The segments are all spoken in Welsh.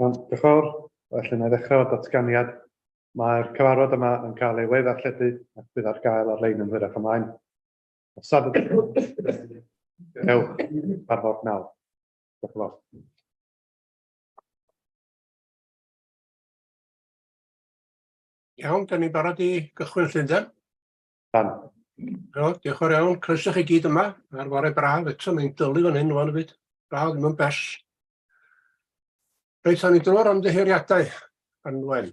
Iawn, diolch yn fawr. Felly, na i ddechrau o'r datganiad. Mae'r cyfarfod yma yn cael ei we-ddarlledu ac bydd ar gael ar-lein yn hwyrach ymlaen. Os nad ydych ewch cyfarfod nawr. Diolch yn fawr. Iawn, da ni'n barod i gychwyn Llundain. Dan. Iawn, diolch yn fawr iawn. Croeso chi gyd yma ar fore braf eto, mae'n dylu fan hyn rwan hefyd. Braf, ddim yn bell. Reit, awn ni drwy'r ymddiheuriadau, Anwen.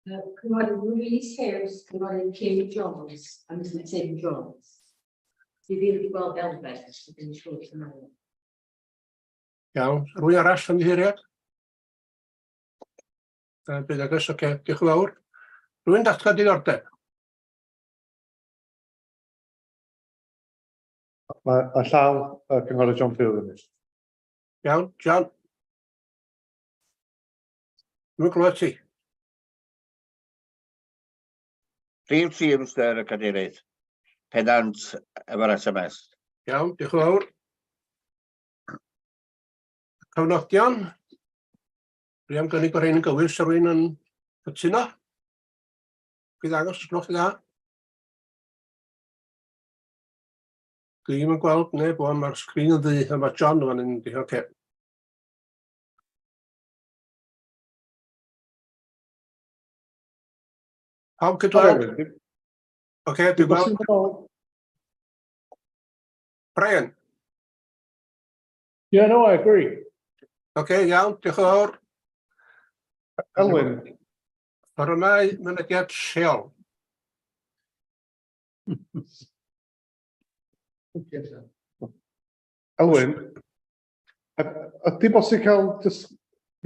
Cynghorydd Louise Hughes, Cynghorydd Kim Jones a Mr Tim Jones. Dwi ddim wedi gweld Elfed, felly dwi'n siŵr lle mae o. Iawn, rwy'n arall ymddiheuriad? Bydd agos, oce, okay. diolch yn fawr. Rwy'n datgan diddordeb. Mae, mae llaw y Cynghorydd John Pugh yn mynd. Iawn, John. Dwi'n clywed ti. Rhif tri, Mr Cadeirydd. Pedant efo'r SMS. Iawn, diolch yn fawr. Cyfnodion. Dwi am gynnig bod rhain yn gywir, sa rwy'n yn cytuno? Chi ddangos os gwelwch chi dda? Dwi ddim yn gweld neb o'n mae'r sgrin yn ddu, a mae John yn fan hyn, oce. Okay. Pawb cydweld? Oce, okay, dwi'n gweld. Brian? Yeah, no, I agree. Oce, okay, iawn, diolch yn fawr. Elwyn. Fforymau mynediad lleol. Elwyn, ydy bosib cael just,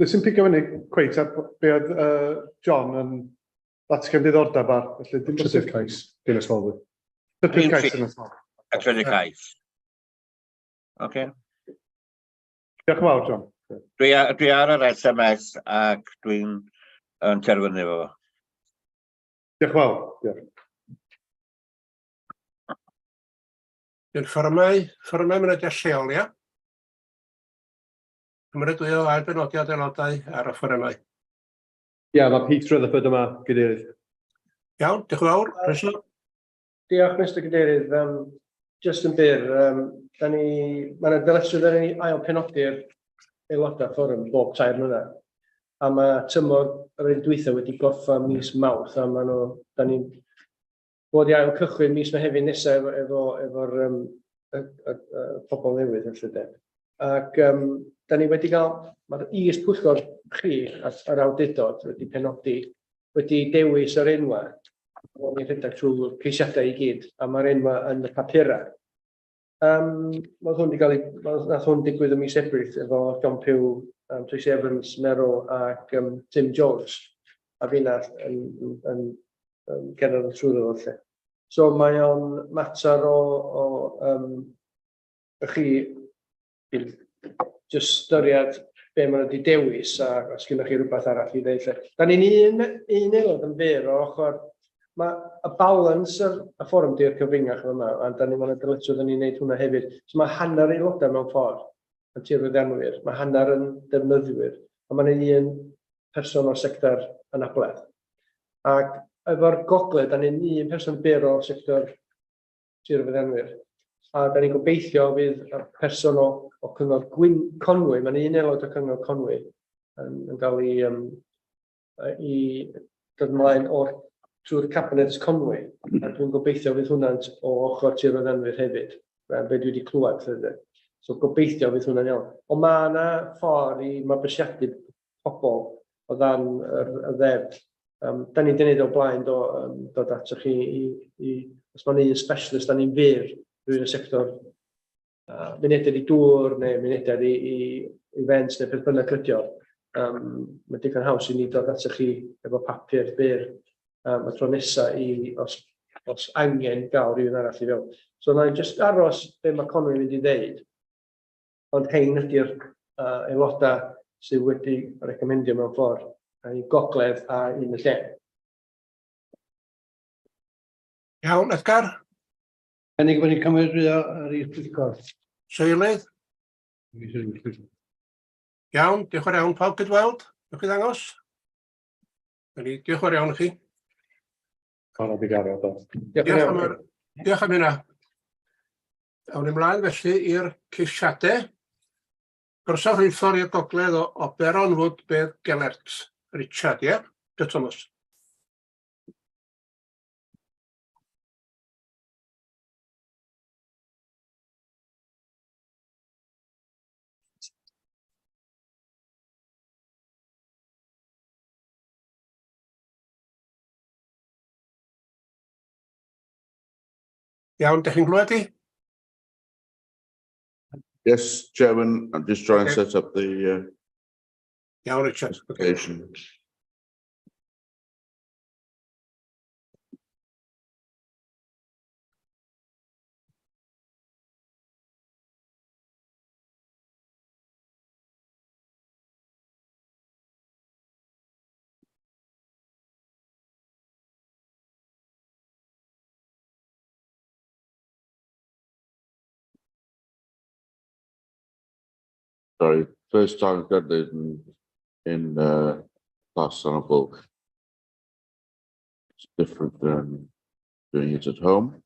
nes i'n pigo fyny cweit ar be oedd uh, John yn ddatgan diddordeb ar, felly dim bosib... Trydydd cais, Dinas Mawddwy. Trydydd cais Dinas Mawddwy. Y trydydd cais. Oce. Diolch yn fawr, John. Dwi, dwi ar yr SMS ac dwi'n yn terfynu fo. Diolch yn fawr. Diolch. Dwi'n fforymau, fforymau mynediad lleol, ia? Cymeradwyo ail benodiad aelodau ar y fforymau. Ia, mae Pete Rutherford yma, Gadeirydd. Iawn, diolch yn fawr. Croeso. Diolch, Mister Cadeirydd. Um, just yn byr, um, da ni, mae yna ddyletswydd ar ni ail penodi'r aelodau fforwm bob tair mlynedd. A mae tymor yr un dwytha wedi gorffen mis Mawrth, a mae nhw, da ni'n bod i ail cychwyn mis Mehefin nesaf efo, efo, efo'r um, y, y, y, pobl newydd felly de. Ac um, da ni wedi cael, mae'r is-pwyllgor chi a'r awdurdod wedi penodi, wedi dewis yr enwau O'n i'n rhedeg trwy'r ceisiadau i gyd, a mae'r enwau yn y papurau. Um, mae hwn wedi cael ei... Nath hwn digwydd ym mis Ebrill efo John Pugh, um, Tracy Evans, Meryl ac um, Tim Jones, a finna yn, yn, yn, yn cerdded trwyddo fo lle. So mae o'n mater o, o um, chi jyst ystyried be maen nhw wedi dewis a os gennych chi rhywbeth arall i ddeud. Lle. Da ni'n un, un aelod yn fyr o ochr, mae y balans yr, y fforwm di'r cyfringach yma, a da ni'n mynd dyletswydd yn ni'n neud hwnna hefyd. So mae hanner aelodau mewn ffordd yn tirfeddianwyr, mae hanner yn defnyddwyr, a mae'n un person o'r sector anabledd. Ac efo'r gogledd, da ni'n un person byr o'r sector tirfeddianwyr. A da ni'n gobeithio fydd y person o, o Cyngor Gwyn, Conwy, mae'n un aelod o Cyngor Conwy yn, yn cael ei, um, i dod ymlaen o'r trwy'r Cabinet Conwy. A dwi'n gobeithio fydd hwnna'n o ochr tirfeddianwyr hefyd. Be dwi wedi clywed. So gobeithio fydd hwnna'n iawn. Ond mae yna ffordd i mabwysiadu pobl o dan yr, y ddeddf. Um, da ni wedi gwneud o blaen do, um, dod atoch chi i, i, os mae'n un specialist, da ni'n fyr rhywun y sector uh, mynediad i dŵr neu mynediad i, i events neu beth bynnag ydi o. Um, mae'n digon haws i ni dod atoch chi efo papur byr um, y tro nesaf i, os, os angen gael rhywun arall i fewn. So na i jyst aros be mae Conwy yn mynd i ddeud. Ond hein ydy'r uh, aelodau sydd wedi recomendio mewn ffordd, i gogledd a un y lle. Iawn, Edgar? Cynnig bod ni'n cymeradwyo yr is-bwyllgor. Seilydd? Iawn, diolch yn fawr iawn. Pawb cydweld? Newch chi ddangos? Na ni, diolch yn fawr iawn i chi. Parod i gario, do. Diolch yn Diolch am, iawn. yr, diolch am hynna. Awn ni ymlaen felly i'r ceisiadau. Gorsaf rheilffordd i'r gogledd o Oberon Wood Beddgelert. Richard, ie? Diolch Thomas. Iawn, dych chi'n glywed i? Yes, Chairman, I'm just trying to Okay. set up the Iawn, Richard. Okay. application. Sorry, first time I've done it in class on a book. It's different than doing it at home.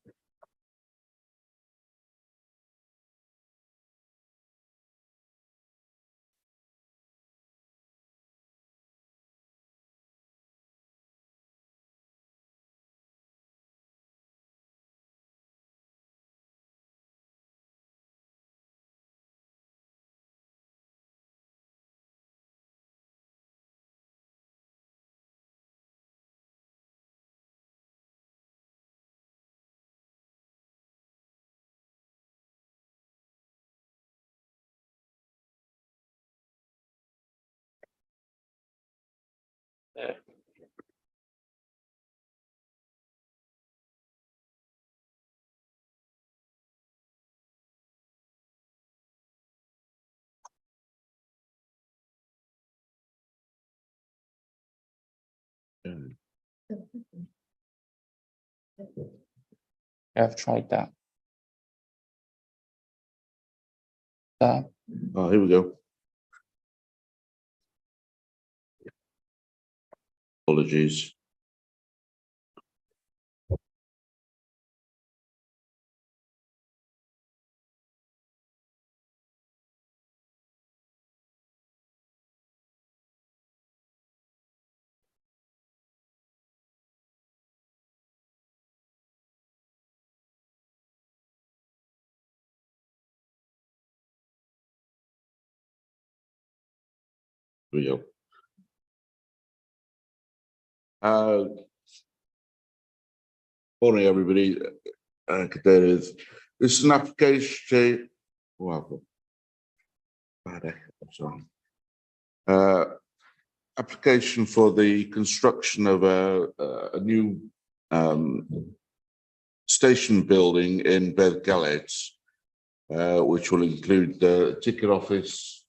I've tried that. There. Oh, here we go. Apologies. Here we go. Morning, everybody. Cadeirydd. This is an application. Oh, I've got bad echo, I'm sorry. Application for the construction of a new station building in Beddgelert, which will include the ticket office,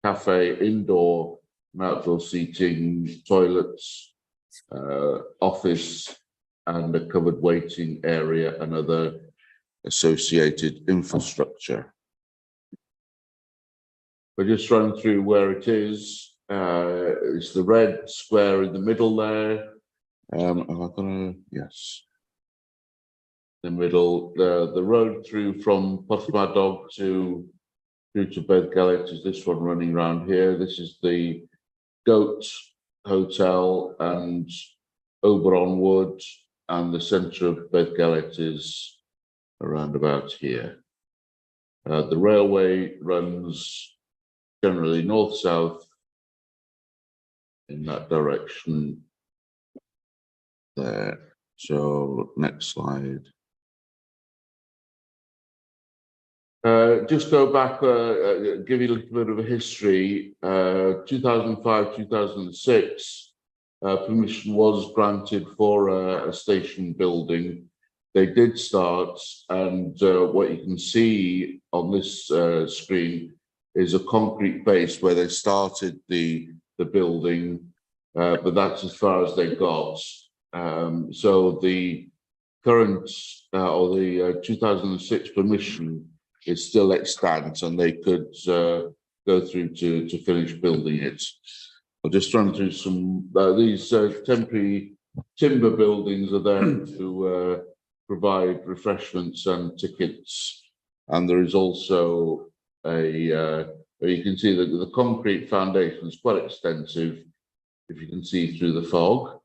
cafe, indoor and outdoor seating, toilets, office, and a covered waiting area and other associated infrastructure. We'll just run through where it is. It's the red square in the middle there. Am I gonna, yes. The middle, the road through from Porthmadog to through to Beddgelert is this one running round here. This is the Goat Hotel and Oberon Wood, and the centre of Beddgelert is around about here. The railway runs generally north-south in that direction there. So next slide. Just go back, give you a little bit of a history. 2005, 2006, permission was granted for a station building. They did start, and what you can see on this screen is a concrete base where they started the building, but that's as far as they got. So the current, or the 2006 permission is still extant, and they could go through to finish building it. I'll just run through some, these temporary timber buildings are there to provide refreshments and tickets. And there is also a, you can see that the concrete foundation is quite extensive, if you can see through the fog.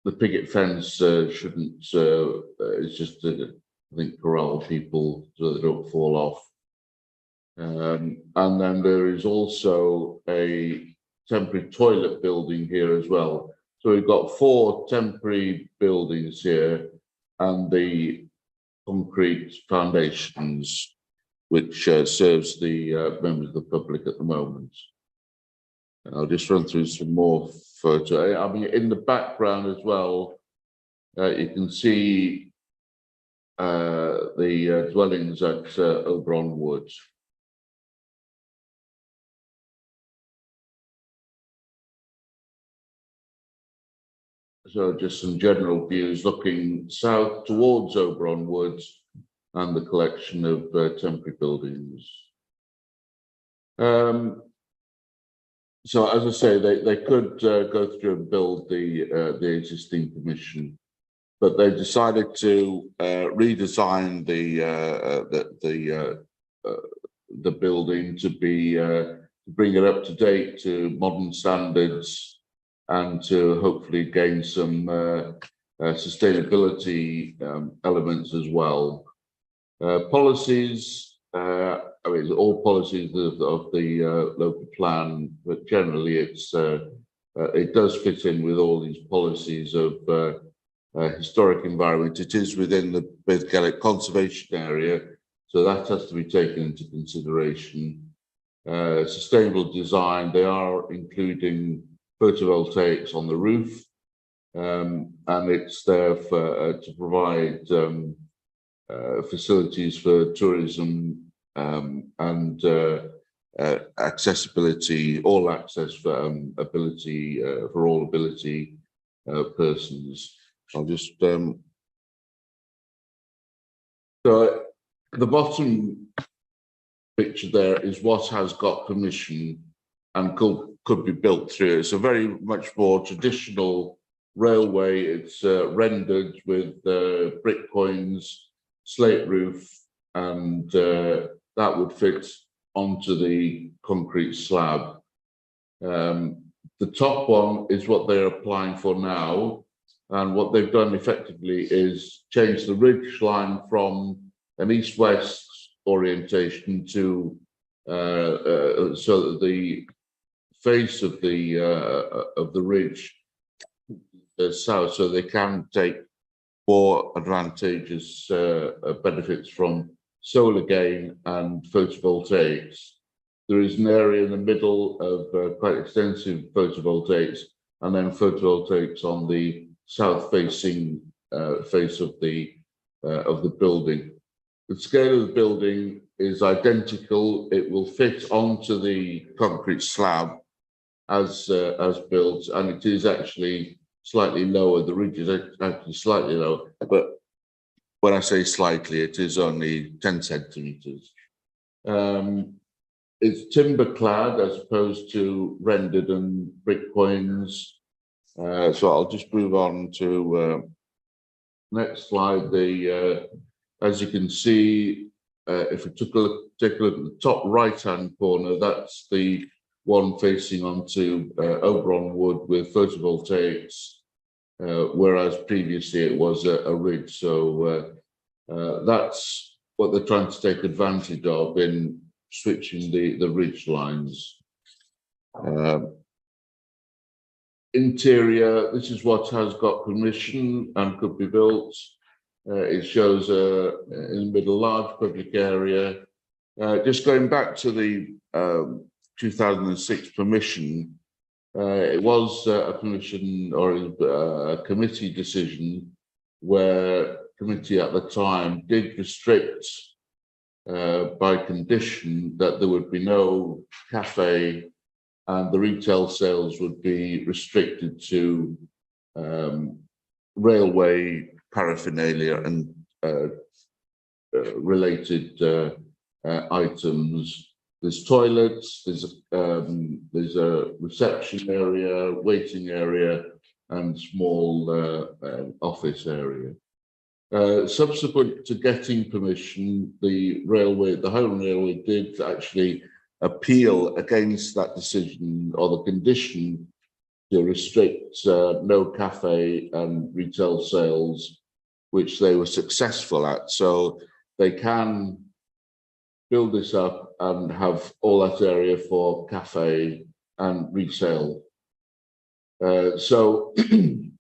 The picket fence shouldn't, it's just to, I think, corral people so they don't fall off. And then there is also a temporary toilet building here as well. So we've got 4 temporary buildings here and the concrete foundations, which serves the members of the public at the moment. And I'll just run through some more photo. I mean, in the background as well, you can see the dwellings at Oberon Wood. So just some general views looking south towards Oberon Wood and the collection of temporary buildings. So as I say, they could go through and build the existing permission, but they decided to redesign the building to be bring it up to date to modern standards, and to hopefully gain some sustainability elements as well. Policies, I mean, all policies of the local plan, but generally it does fit in with all these policies of historic environment. It is within the Beddgelert Conservation Area, so that has to be taken into consideration. Sustainable design, they are including photovoltaics on the roof, and it's there for to provide facilities for tourism and accessibility, all access for ability, for all ability persons. I'll just so the bottom picture there is what has got permission and could be built through. It's a very much more traditional railway. It's rendered with brick quoins, slate roof, and that would fit onto the concrete slab. The top one is what they're applying for now. And what they've done effectively is change the ridge line from an east-west orientation to so that the face of the ridge is south, so they can take more advantageous benefits from solar gain and photovoltaics. There is an area in the middle of quite extensive photovoltaics, and then photovoltaics on the south-facing face of the building. The scale of the building is identical. It will fit onto the concrete slab as built, and it is actually slightly lower. The ridge is actually slightly lower, but when I say slightly, it is only 10 centimeters. It's timber clad as opposed to rendered and brick quoins. So I'll just move on to next slide. As you can see, if we take a look at the top right-hand corner, that's the one facing onto Oberon Wood with photovoltaics, whereas previously it was a ridge. So that's what they're trying to take advantage of in switching the ridge lines. Interior, this is what has got permission and could be built. It shows in the middle large public area. Just going back to the 2006 permission, it was a permission or a committee decision where committee at the time did restrict by condition that there would be no cafe and the retail sales would be restricted to railway paraphernalia and related items. There's toilets, there's there's a reception area, waiting area, and small office area. Subsequent to getting permission, the railway, the Highland Railway did actually appeal against that decision or the condition to restrict no cafe and retail sales, which they were successful at. So they can build this up and have all that area for cafe and retail. So the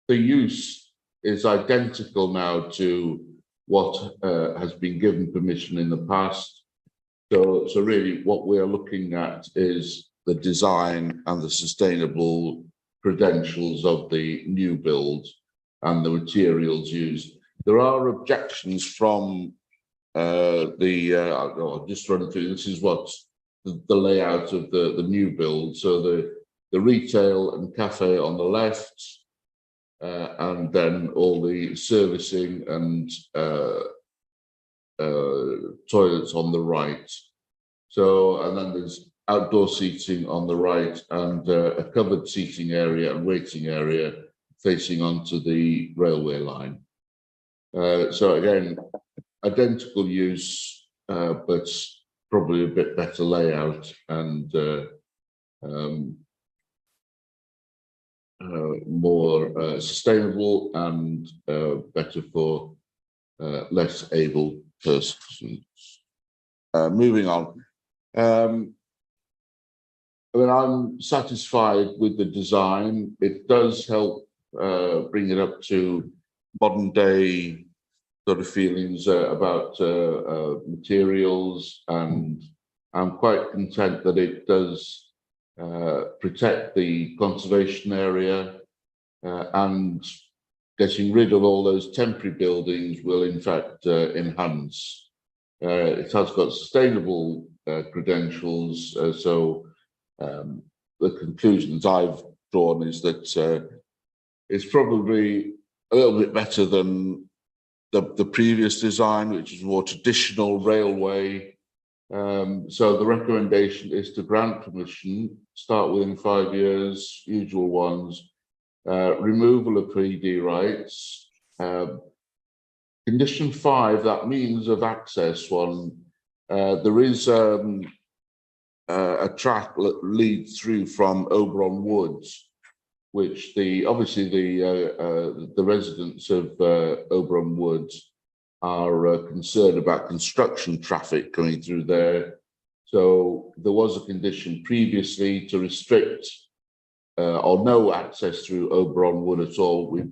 use is identical now to what has been given permission in the past. So really what we are looking at is the design and the sustainable credentials of the new build and the materials used. There are objections from I'll just run through, this is what the layout of the new build. So the retail and cafe on the left, and then all the servicing and toilets on the right. So, and then there's outdoor seating on the right and a covered seating area and waiting area facing onto the railway line. So again, identical use, but probably a bit better layout and more sustainable and better for less able persons. Moving on. I mean, I'm satisfied with the design. It does help bring it up to modern day sort of feelings about materials, and I'm quite content that it does protect the conservation area, and getting rid of all those temporary buildings will in fact enhance. It has got sustainable credentials, so the conclusions I've drawn is that it's probably a little bit better than the previous design, which is more traditional railway. So the recommendation is to grant permission, start within 5 years, usual ones, removal of PD rights. Condition 5, that means of access one, there is a track that leads through from Oberon Woods, which obviously the residents of Oberon Woods are concerned about construction traffic coming through there. So there was a condition previously to restrict or no access through Oberon Wood at all. We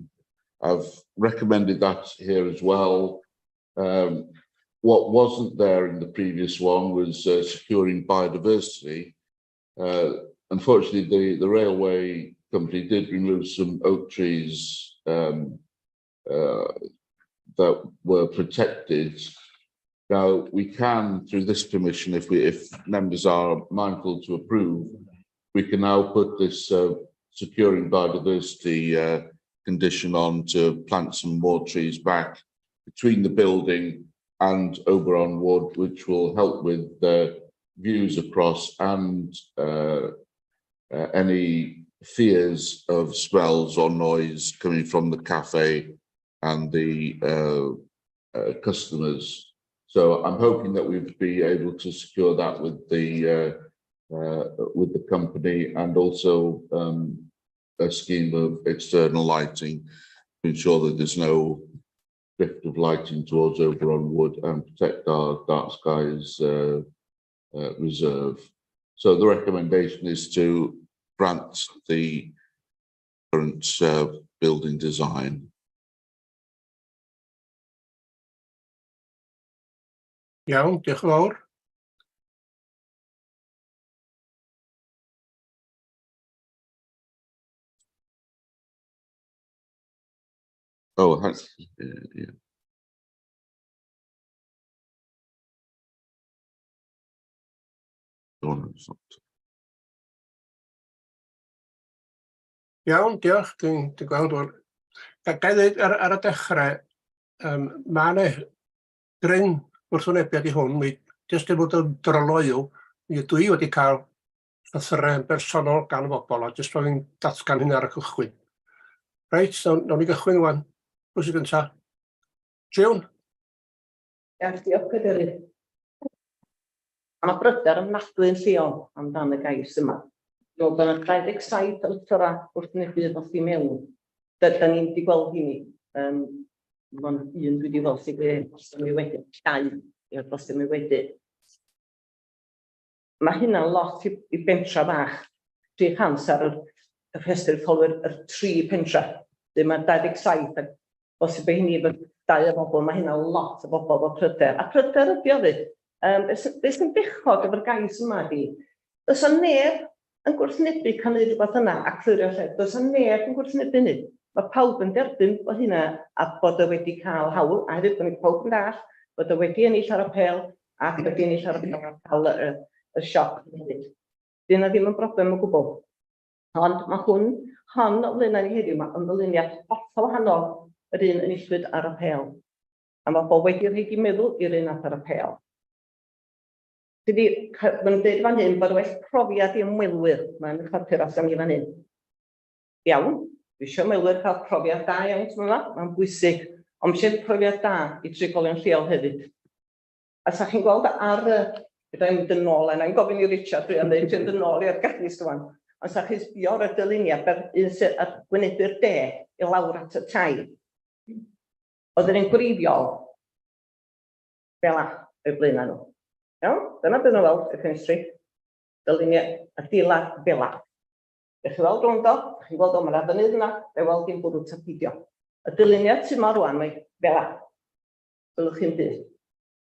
have recommended that here as well. What wasn't there in the previous one was securing biodiversity. Unfortunately, the railway company did remove some oak trees that were protected. Now we can, through this permission, if members are mindful to approve, we can now put this securing biodiversity condition on to plant some more trees back between the building and Oberon Wood, which will help with the views across and any fears of smells or noise coming from the cafe and the customers. So I'm hoping that we'd be able to secure that with the company, and also a scheme of external lighting to ensure that there's no drift of lighting towards Oberon Wood and protect our dark skies reserve. So the recommendation is to grant the current building design. Iawn, diolch yn fawr. Oh, that's, yeah. Iawn, diolch. Dwi'n gweld o'r... Ga i ddweud ar y dechrau, mae yna gryn wrthwynebiad i hwn, mi Jyst i fod yn dryloyw, mi ydw i wedi cael llythyrau yn bersonol gan bobl, a jyst bod fi'n datgan hynna ar y cychwyn. Reit, nawn ni gychwyn wan. Pwy sy'n gynta? June? Ia, diolch Cadeirydd. Ma' 'na bryder ofnadwy yn lleol amdan y gais yma. Dwi'n meddwl bod 'na 27 o lythyra wrthwynebu ddoth i mewn. Da ni'm 'di gweld heini. Yym, mond un dwi 'di weld sydd wedi postio mi wedi, dau i postio mi wedi. Mae hynna'n lot i bentra bach, 300 ar yr y rhestr etholwyr yr tri pentra. Wedyn mae 27 ac bosib bod hynny efo dau o bobl, mae hynna'n lot o bobl efo pryder. A pryder ydi o 'fyd. Yym, be sy- be sy'n bechod efo'r gais yma ydi, does 'na neb yn gwrthwynebu cael neud rhywbeth yna a clirio lle. Does 'na neb yn gwrthwynebu hynny. Mae pawb yn derbyn bod hynna a bod o wedi cael hawl, a hefyd bod ni pawb yn dallt bod o wedi ennill ar apêl ac wedi ennill ar apêl a cael y, y siop hefyd. Di hynna ddim yn broblem o gwbl. Ond mae hwn, hon o flaenau ni heddiw, mae yn ddyluniad hollol wahanol yr un enillwyd ar apêl. A mae bobl wedi rhaid i meddwl i'r un ath ar apêl. Dydy, maen nhw'n dweud fan hyn bod well profiad i ymwelwyr. Mae'n papur allan i fan hyn. Iawn, dwi eisiau ymwelwyr cael profiad da iawn, ti'n meddwl, mae'n bwysig. Ond mae eisiau profiad da i trigolion lleol hefyd. A sa chi'n gweld ar y... Fedra i'm mynd yn ôl, a 'na i'm gofyn i Richard dwi am ddeud, dwi'n mynd yn ôl i'r gais rŵan. Ond sa chi'n sbio ar y dyluniad, yr un sydd ar gwynebu'r de i lawr at y tai, oedd yr un gwreiddiol fel a o'i blaenau nhw. Iawn? Dyna beth nhw'n weld, y ffenestri. Dyluniad adeilad fel a. Dych chi weld rownd o, dych chi'n gweld o, mae'na fynydd yna, fe weld dim bwrw ta peidio. Y dyluniad sydd yma rwan, mae fel a. Welwch chi'n byd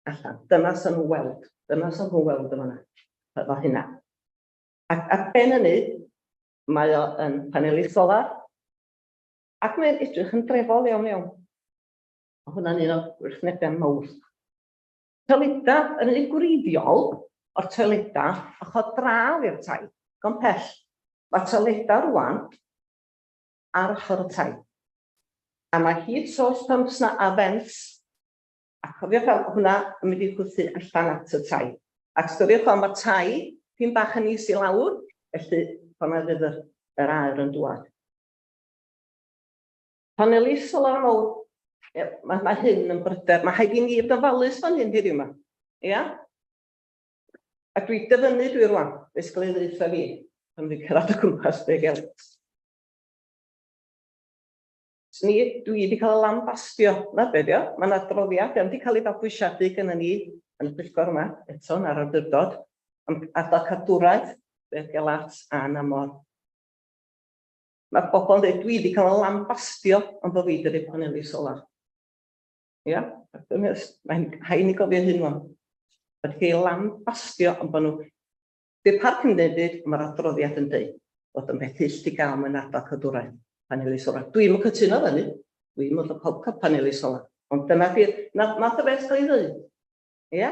allan. Dyna sy'n nhw'n weld. Dyna sy'n nhw'n weld yma yna. Efo hynna. Ac ar ben hynny, mae o yn paneli solar, ac mae'n edrych yn drefol iawn iawn. Mae hwnna'n un o'r gwrthwynebau mawr. Toiledau, yn un gwreiddiol o'r toiledau, ochr draw i'r tai, gon pell. Mae toiledau rwan ar ochr y tai. A mae heat source pumps na a vents, a cofiwch am hwnna yn mynd i chwythu allan at y tai. Ac ystyriwch fel mae tai pyn bach yn is i lawr, felly hwnna fydd yr, yr aer yn dŵad. Paneli solar mawr, mae, mae hyn yn bryder. Mae rhaid i ni fod yn ofalus fan hyn heddiw yma. Ia? A dwi dyfynnu dwi rwan, beth sy'n cael ei ddeutha fi, pan dwi'n cerdded o gwmpas Beddgelert. Swn i, dwi wedi cael y lambastio, na be dio, mae yna adroddiad, wedi cael ei fabwysiadu gyda ni yn y pwyllgor yma, eto yn ar awdurdod, am ardal cadwraeth, Beddgelert a Namor. Mae bobl yn dweud, dwi wedi cael y lambastio am bod fi wedi rhoi paneli solar. Ia, mae'n rhaid ni gofio hyn wan. Wedi cael ei lambastio am bod nhw... Di'r parc yn dweud byd, ond mae'r adroddiad yn dweud bod yn beth hyll i gael mewn ardal cadwraeth, paneli solar. Dwi'm yn cytuno efo hynny. Dwi'm yn meddwl pawb cael paneli solar. Ond dyna di'r math o beth gael ei ddweud. Ia?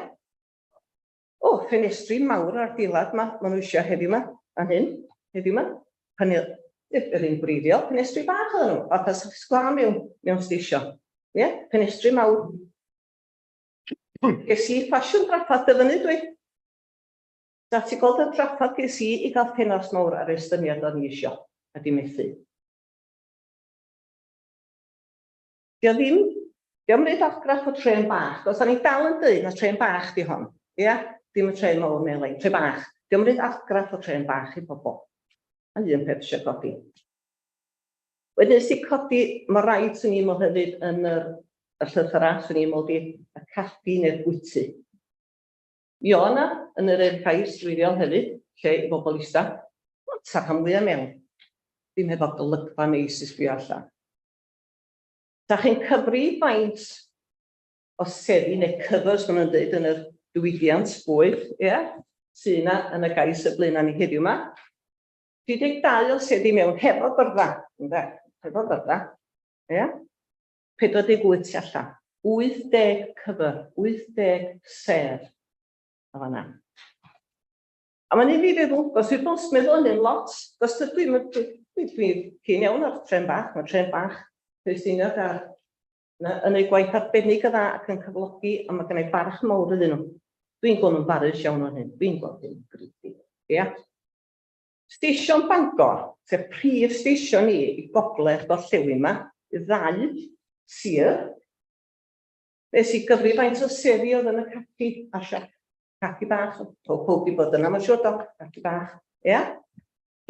O, ffenestri mawr ar adeilad ma, maen nhw eisiau heddiw ma, fan hyn, heddiw ma. Panel, yr un gwreiddiol, ffenestri bach oedden nhw, fatha sgwâr mewn stesion. Ie, ffenestri mawr. Ges i ffasiwn drafferth dyfynnu dwi. Da ti gweld y drafferth ges i i gael ffenast mawr ar estyniad o'n i isio, a di methu. Dio ddim, dio am wneud argraff o trên bach, os da ni dal yn dweud na trên bach di hon, ia? Dim y trên mawr neu lein, trên bach. Dio am wneud argraff o trên bach i bobl. A un peth eisiau codi. Wedyn nes i codi, mae rhaid swn i'n meddwl hefyd yn yr, y llythyrau, swn i'n meddwl di y caffi neu'r bwyty. Mi o' 'na yn yr un cais gwreiddiol hefyd, lle i bobl ista. Ond 'sa rhan fwya mewn ddim hefo golygfa neis i sbio allan. Dach chi'n cyfri faint o seddi neu covers ma' nhw'n dweud yn yr diwydiant bwyd, ia? Sy 'na yn y gais y blaenau ni heddiw 'ma. 32 o seddi mewn hefo byrdda, ynde? Hefo byrdda, ia? 48 tu allan. 80 cyfer, 80 sedd o fanna. A mae'n un fi feddwl, gos dwi'n bos meddwl hynny'n lot, gos dwi, dwi, dwi, dwi, dwi cyn iawn ar tren bach, mae tren bach Rhufeiniog ar, na, yn ei gwaith arbennig o dda ac yn cyflogi, a mae gennau barch mawr iddyn nhw. Dwi'n gweld yn farus iawn o'n hyn. Dwi'n gweld hyn yn greedy. Ia? Stesion Bangor, sef prif stesion ni i gogledd gorllewin yma, i ddau sir. Nes i gyfri faint o seddi oedd yn y caffi a siap. Caffi bach, pob di bod yna, mae'n siŵr do, caffi bach. Ia?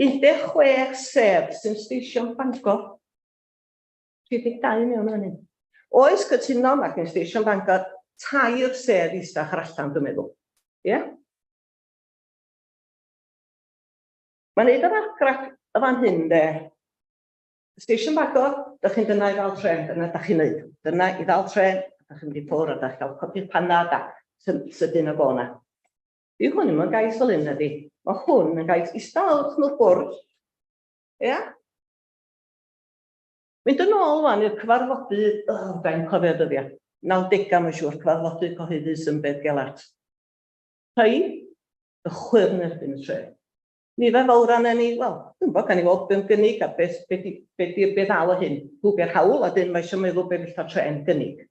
16 sedd sy'n stesion Bangor. 32 mewn fan hyn. Oes cytuno, mae gen Stesion Bangor tair sedd isach ar allan, dwi'n meddwl. Ie? Yeah? Mae'n neud yr argraff y fan hyn, de. Stesion Bangor, da chi'n dyna i ddal tren, dyna da chi'n neud. Dyna i ddal tren, da chi'n mynd i ffwrdd a da chi'n cael codi'r panad a sydyn o gona. Di hwn ddim yn gais fel hyn, ydi. Mae hwn yn gais ista lawr wrth bwrdd. Ie? Yeah? Mynd yn ôl wan i'r cyfarfodydd, oh, fe'n cofio dyddiau, 90au mae'n siŵr, cyfarfodydd cyhoeddus yn Beddgelert. Rhai y chwyrn erbyn y tre. Nifer fawr arna ni, wel, dwi'n gwybod, gan i weld beth gynnig a beth, beth, beth, beth, beth ddaw o hyn. Pw beth hawl, a dyn mae eisiau meddwl beth fatha tren gynnig.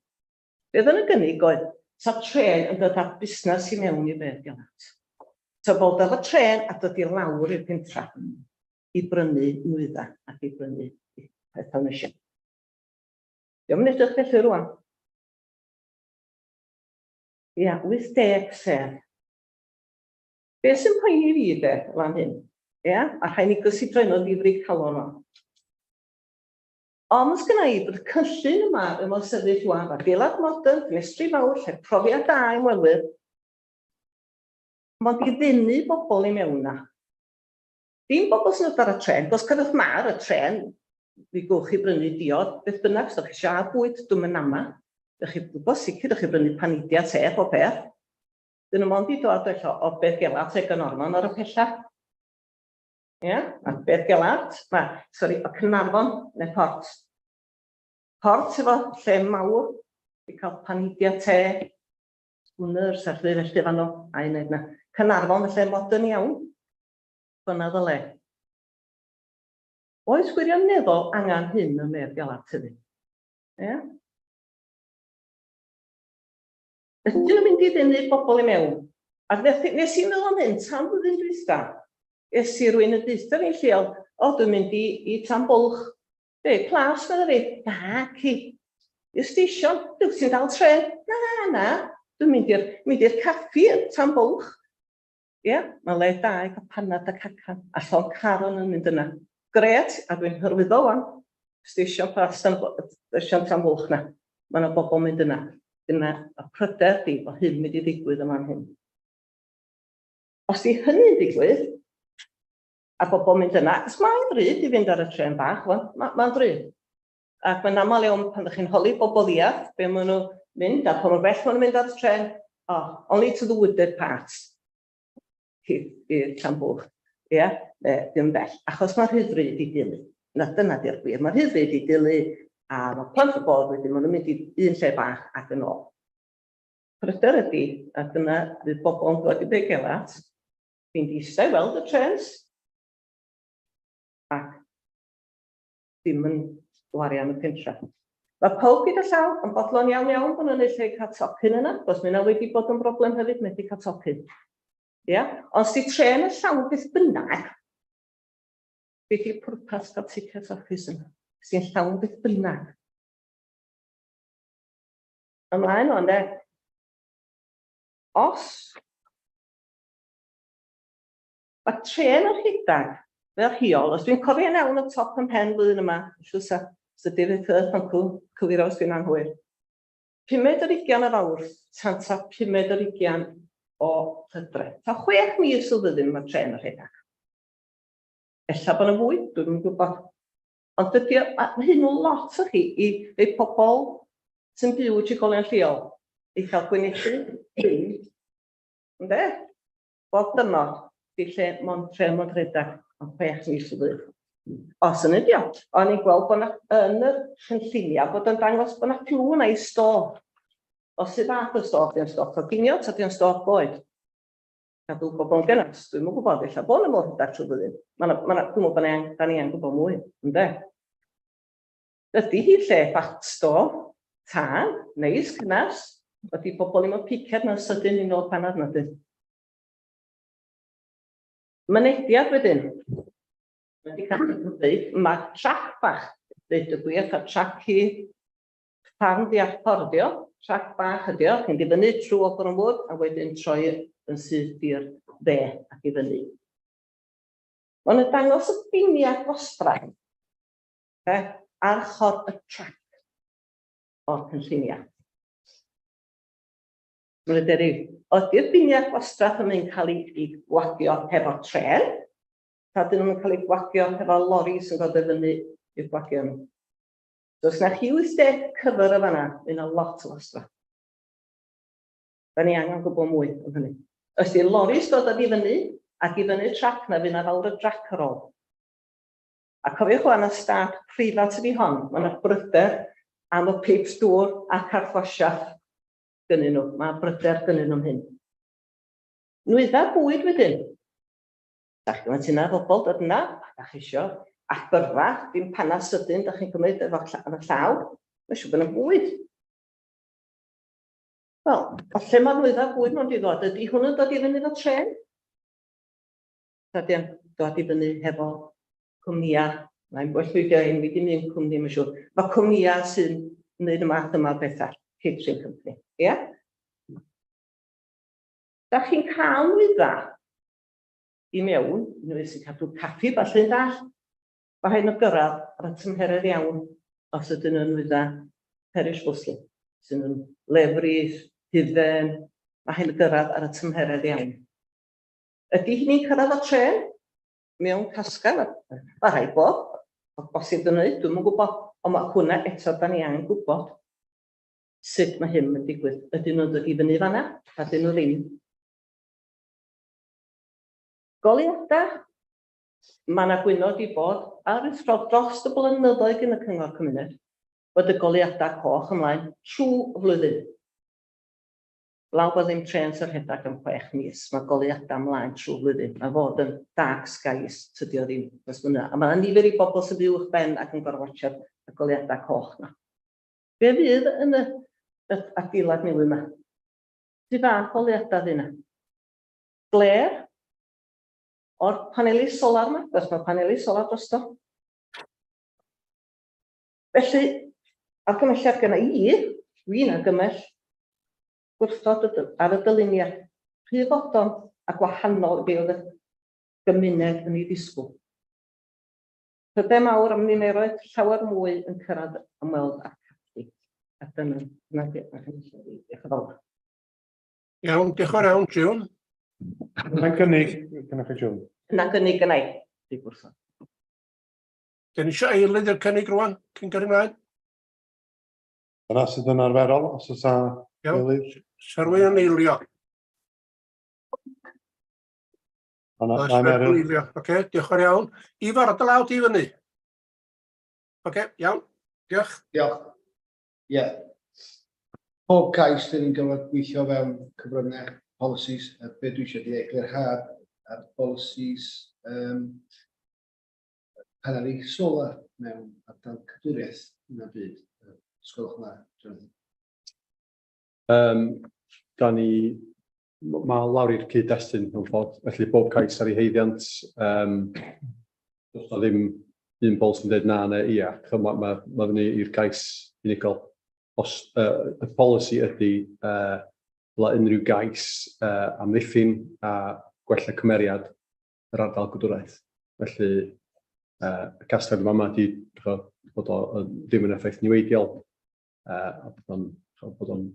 Beth yn y gynnig oedd, sa tren yn dod â busnes i mewn i Beddgelert. Sa bod efo tren a dod i lawr i'r pentra i brynu nwyddau ac i brynu pethau nhw eisiau. Diolch yn edrych felly rwan. Ia, 80 sef. Be sy'n poeni fi de, lan hyn? Ia, a rhaid ni gysidro un o ddifri calon o. Ond sgynna i bod y cynllun yma yn mor sefyll wan, adeilad modern, ffenestri mawr, lle profiad da i ymwelwyr, mond i ddenu bobl i mewn na. Dim bobl sy'n dod ar y trên, cos cofiwch ma ar y trên, mi gwch chi brynu diod, beth bynnag, os ydych chi eisiau bwyd, dwi'm yn ama. Dych chi'n gwybod sicr, dych chi'n brynu paneidiau te, pob peth. Dyn nhw mond i dod ella o Beddgelert neu Gaernarfon ar y pella. Ia, yeah? a Beddgelert, na, sori, o Caernarfon neu Port. Port efo lle mawr, i cael paneidiau te, schooners a rhywbeth felly fanno, a un yna. Caernarfon felly modern iawn. Dyna ddyle. Oes gwirioneddol angen hyn ym Meddgelert hefyd? Ie? Ydyn nhw'n mynd i ddenu bobl i mewn? A nes, nes i meddwl am hyn, tan flwyddyn dwytha, es i rwy'n y deutha fi'n lleol, o, dwi'n mynd i, i Tan Bwlch. Be, plas, medda fi? Na, ci. I'r stesion, dwi ti'n dal tren? Na, na, dwi'n mynd i'r mynd i'r caffi yn Tan Bwlch. Ie, mae'n le da i gael panad a cacan, a llond car o'n yn mynd yna. Grêt, a dwi'n hyrwyddo wan. Stesion Plas Stesion Tan Fwlch na. Mae yna bobl mynd yna. Dyna y pryder di bod hyn mynd i ddigwydd yma'n hyn. Os di hynny'n digwydd, a bobl mynd yna, achos mae'n ddrud i fynd ar y trên bach, wan, mae'n ma ddrud. Ac mae'n aml iawn pan ydych chi'n holi bobl iach, be maen nhw mynd, a pa mor bell maen nhw'n mynd ar y trên, oh, only to the wooded parts i'r Llanbwch, ia, yeah? Ddim bell, achos mae'n rhy ddrud i deulu. Na, dyna di'r gwir, mae'n rhy ddrud i deulu, a mae plant o bod wedyn, maen nhw'n mynd i un lle bach ac yn ôl. Pryder ydy, a dyna fydd bobl yn dod i Beddgelert, fi'n eistedd i weld y trens, ac ddim yn gwario am y pentra. Mae pawb gyda llaw yn bodlon iawn iawn bod nhw'n neud lle cael tocyn yna, cos mae yna wedi bod yn broblem hefyd, methu cael tocyn. Ia? Yeah? Ond os di trên yn llawn beth bynnag, beth yw'r pwrpas cael ticket office yna? Sy'n llawn beth bynnag. Ymlaen o'n de. Os Mae trên yn rhedeg fel rheol, os dwi'n cofio'n iawn o top ym mhen flwyddyn yma, siŵr sa, sa David Firth yn cywiro os dwi'n anghywir. Pumed yr ugian o Fawrth tan ta pumed yr ugian o Hydref. Ta 6 mis o flwyddyn mae trên yn rhedeg. Ella bod yna fwy, dwi'n yn gwybod. Ond dydy, mae hyn yn lot o chi i rei pobl sy'n byw i trigolion lleol i cael gwynebu hyn. Ynde? Bob dymor, di lle mond trên mond rhedeg am 6 mis y flwyddyn. Os yn ydi o. O'n i'n gweld bod 'na yn y cynlluniau bod o'n dangos bod 'na ciw yna i stôr. O sut fath o stôr? Di o'n stôr coginio ta di o'n stôr bwyd? Cadw bobl yn gynnes, dwi'm yn gwybod, ella bod 'na modd rhedeg trwy flwyddyn. Ma' 'na, ma' 'na, dwi'n meddwl bod ni da ni angen gwybod mwy, ynde? Ydy hi lle bach stôr, tân, neis, cynnes? Ydy pobl ddim yn piciad na'n sydyn i nôl panad na dyn. Mynediad wedyn. Mae wedi cael ei ddeud, mae trac bach, dweud y gwir, cael trac i ffarm ddiarffordio, trac bach ydi o, chi'n difynnu trwy Ogwr Wood a wedyn troi yn syth i'r dde ac i fyny. Mae'n dangos y biniau gwastraff ar ochr y trac o'r cynlluniau. Mae'n debyg, ydy'r biniau gwastraff yn mynd cael ei gwagio hefo'r tren? Ta dyn nhw'n cael eu gwagio hefo lori sy'n dod i fyny i'w gwagio nhw? So, os na chi 80 cyfer o fanna, mae yna lot o wastraff. Da ni angen gwybod mwy am hynny. Os di loris dod i fyny, ac i fyny trac na, fydd yna fawr o drac ar ôl. A cofiwch wan, y stad preifat ydi hon. Mae yna bryder am y peips dŵr a carthwasiaeth gynnyn nhw. Mae bryder gynnyn nhw am hyn. Nwyddau bwyd wedyn. Da chi'n gwybod yna bobl dod yna, a da chi isio allbyrfa, dim panna sydyn da chi'n cymryd efo, efo llaw. Mae'n siŵr bod yna bwyd. Wel, o lle mae'r nwyddau bwyd nhw'n di ddod? Ydy hwn yn dod i fyny efo tren? Ydy o'n dod i fyny hefo cwmnïau? Mae'n well llwydio enwi dim un cwmni, mae'n siŵr. Mae cwmnïau sy'n gwneud y math yma o bethau, catering company, ie? Yeah? Da chi'n cael nwyddau i mewn, unrhyw sy'n cadw caffi falle'n dall, mae rhaid nhw gyrraedd ar y tymheredd iawn os ydyn nhw'n nwyddau perishables, sy'n yn lefrith, hufen, mae rhaid nhw gyrraedd ar y tymheredd iawn. Ydy hynny'n cyrraedd o tren? Mewn casgan? Mae rhaid bod, o bosib yn wneud, dwi'm yn gwybod, ond mae hwnna eto, da ni angen gwybod sut mae hyn yn digwydd. Ydyn nhw'n dod i fyny fanna? A ydyn nhw ddim? Goleuadau, mae yna gwyno wedi bod aruthrol dros y blynyddoedd gyn y Cyngor Cymuned bod y goleuadau coch ymlaen trwy y flwyddyn. Law bod ddim trens yn rhedeg am 6 mis, mae goleuadau ymlaen trwy flwyddyn. Mae fod yn dark skies, tydi o ddim. Does yna. A mae yna nifer i bobl sy'n byw uwch ben ac yn gorfod watsiad y goleuadau coch yma. Be fydd yn y adeilad newydd yma? Sut fath goleuadau fydd yna? Glêr o'r paneli solar yma, achos mae paneli solar drosto. Felly, argymhelliad gyda i, dwi'n argymell gwrthod ar y dyluniad rhy fodern a gwahanol i be oedd y gymuned yn ei ddisgwyl. Pryder mawr am niferoedd llawer mwy yn cyrraedd ymweld â'r caffi. A dyna di'r argymhelliad i. Diolch yn fawr. Iawn, diolch yn fawr iawn, June. Mae'n gynnig, gynnwch chi, June. Na gynnig gynna i. Di gwrthod. Dyn ni eisiau eilydd i'r cynnig rwan, cyn gyrru ymlaen. Dyna sydd yn arferol, os oes a Iawn. eilydd. Sa rhywun yn eilio? Na, Oes na, rhywun yn Meryl. eilio? Oce, diolch yn fawr iawn. Ifor, dy law di fyny. Oce, iawn. Diolch. Diolch. Ie. Yeah. Pob cais, dyn ni'n gorfod gweithio fewn cyfryngau policies. A be dwi eisiau di eglurhad ar policies paneli solar mewn ardal cadwriaeth yn y byd. Os gwelwch yn dda, Jonathan. Da ni, mae lawr i'r cyd-destun mewn ffordd, felly bob cais ar ei haeddiant, does 'na ddim un polisi sy'n dweud na neu ia, mae ma fyny i'r cais unigol. Os y polisi ydy dylai unrhyw gais amddiffyn a gwella cymeriad yr ardal gadwraeth. Felly y casgliad yma ydy bod o ddim yn effaith niweidiol a bod o'n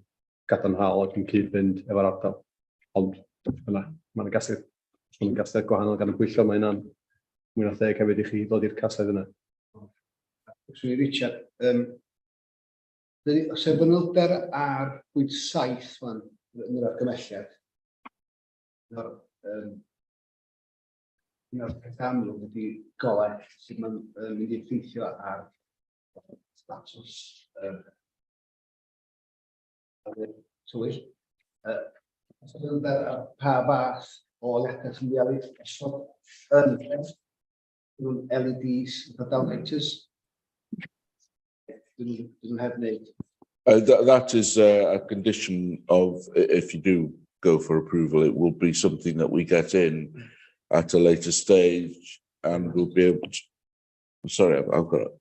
gadarnhaol ac yn cyd-fynd efo'r ardal. Ond yna, mae'n gasgliad, os mae'n gasgliad gwahanol gan y pwyllgor, mae hynna'n mwy na theg hefyd i chi ddod i'r casgliad yna. Swn i Richard, os e fanylder ar bwynt 7 fan yn yr argymhelliad, un o'r pethau amlwg ydy golau, sut mae'n mynd i effeithio ar statws yr tywyll. Os fanylder ar pa fath o oleuadau sy'n mynd i gael ei osod yn y dref, nhw'n LEDs, fatha downlighters. Dyn nhw heb wneud. That is a condition of, if you do go for approval, it will be something that we get in at a later stage and we'll be able to... I'm sorry, I've got a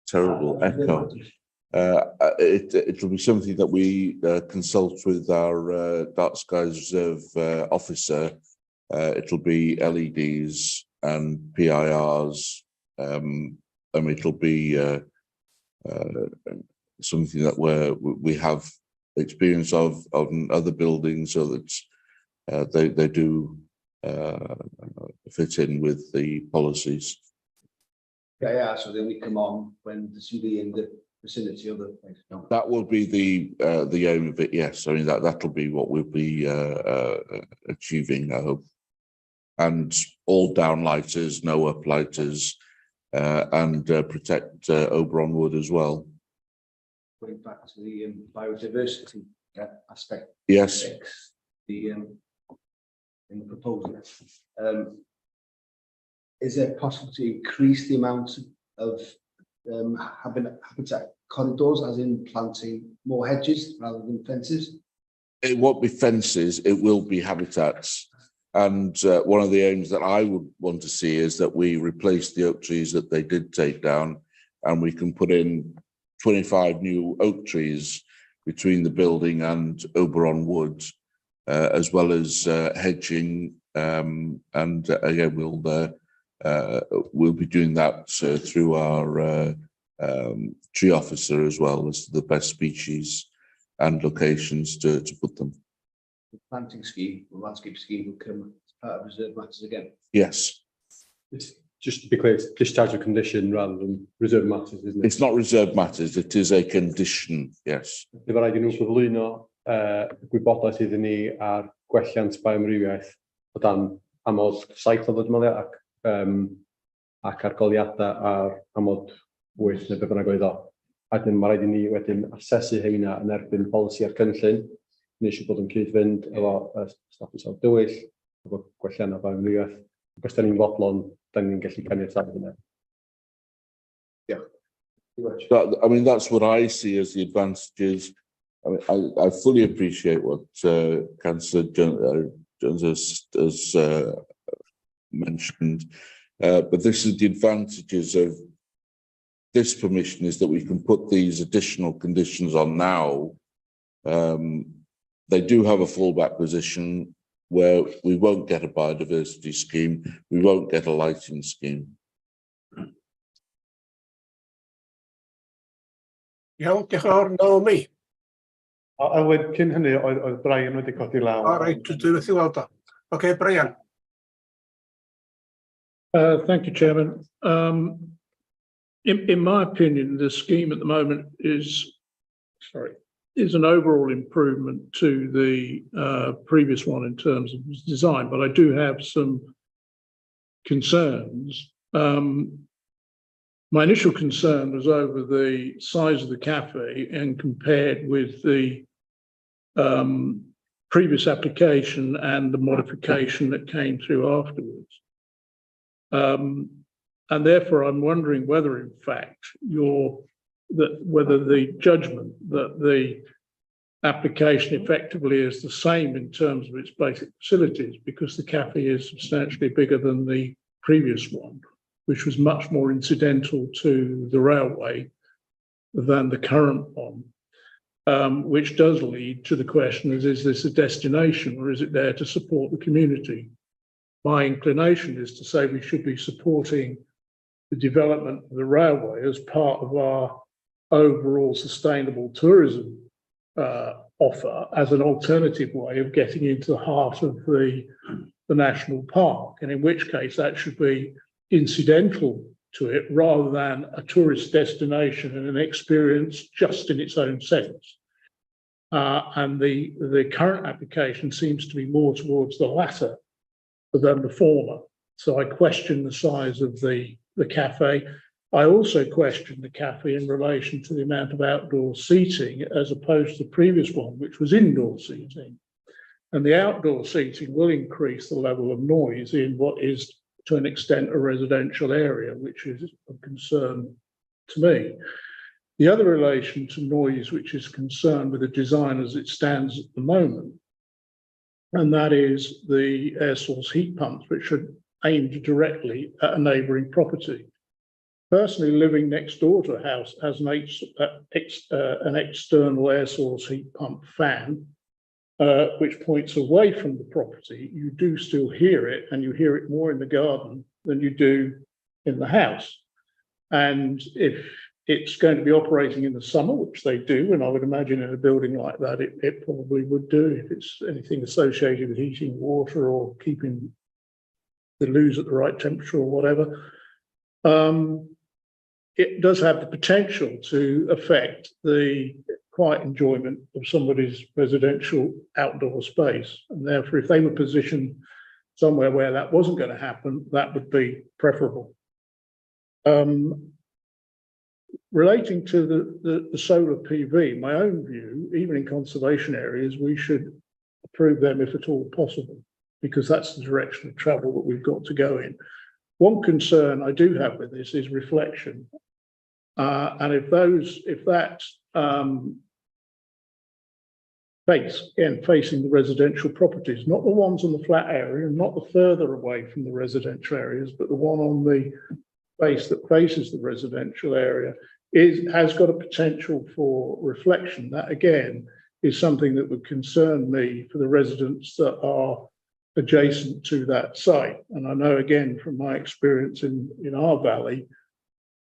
terrible echo. It'll be something that we consult with our Dark Skies Reserve officer. It'll be LEDs and PIRs, and it'll be something that we have experience of on other buildings, so that they do fit in with the policies. Yeah, so they only come on when there's somebody in the vicinity of the place. No. That will be the aim of it, yes. I mean, that'll be what we'll be achieving, I hope. And all downlighters, no uplighters, and protect Oberon Wood as well. Going back to the biodiversity aspect. Yes. 6, the in the proposal. Is it possible to increase the amount of habitat corridors, as in planting more hedges rather than fences? It won't be fences, it will be habitats. And one of the aims that I would want to see is that we replace the oak trees that they did take down, and we can put in 25 new oak trees between the building and Oberon Wood, as well as hedging. And again, we'll be doing that through our tree officer as well, as the best species and locations to put them. The planting scheme or landscape scheme will come as part of reserve matters again. Yes. It's, just to be clear, it's discharge of condition rather than reserve matters, isn't it? It's not reserve matters, it is a condition, yes. Bydd rhaid i nhw gyflwyno gwybodaeth iddyn ni ar gwelliant bioamrywiaeth o dan amod 7 o ddod ac ac ar goleuadau ar amod 8 neu be bynnag oedd o. A wedyn mae rhaid i ni wedyn asesu heina yn erbyn polisi a'r cynllun, neu eisiau bod yn cyd-fynd efo statws o dywyll, efo gwelliannau bioamrywiaeth. Ac os da ni'n fodlon, da ni'n gallu caniatáu hynna. Diolch. I mean, that's what I see as the advantages. I mean, I fully appreciate what Councillor Jones has mentioned, but this is the advantages of this permission, is that we can put these additional conditions on now. They do have a fallback position where we won't get a biodiversity scheme, we won't get a lighting scheme. Iawn, diolch yn fawr, Naomi. A wedyn, cyn hynny, oedd Brian wedi codi law. O, reit, dwi methu weld o. Oce, Brian. Thank you, Chairman. In my opinion, the scheme at the moment is an overall improvement to the previous one in terms of design, but I do have some concerns. My initial concern was over the size of the cafe and compared with the previous application and the modification that came through afterwards. And therefore, I'm wondering whether, in fact, whether the judgment that the application effectively is the same in terms of its basic facilities, because the cafe is substantially bigger than the previous one, which was much more incidental to the railway than the current one, which does lead to the question is this a destination or is it there to support the community? My inclination is to say we should be supporting the development of the railway as part of our overall sustainable tourism offer as an alternative way of getting into the heart of the national park, and in which case that should be incidental to it rather than a tourist destination and an experience just in its own sense. And the current application seems to be more towards the latter than the former. So I question the size of the cafe. I also question the cafe in relation to the amount of outdoor seating as opposed to the previous one, which was indoor seating. And the outdoor seating will increase the level of noise in what is, to an extent, a residential area, which is of concern to me. The other relation to noise, which is concerned with the design as it stands at the moment, and that is the air source heat pumps, which are aimed directly at a neighbouring property. Personally, living next door to a house has an external air source heat pump fan, which points away from the property. You do still hear it, and you hear it more in the garden than you do in the house. And if it's going to be operating in the summer, which they do, and I would imagine in a building like that, it probably would do if it's anything associated with heating water or keeping the loos at the right temperature. It does have the potential to affect the quiet enjoyment of somebody's residential outdoor space. And therefore, if they were positioned somewhere where that wasn't going to happen, that would be preferable. Relating to the solar PV, my own view, even in conservation areas, we should approve them if at all possible, because that's the direction of travel that we've got to go in. One concern I do have with this is reflection. And if that face, again, facing the residential properties, not the ones on the flat area, not the further away from the residential areas, but the one on the face that faces the residential area has got a potential for reflection. That again is something that would concern me for the residents that are adjacent to that site. And I know again from my experience in our valley,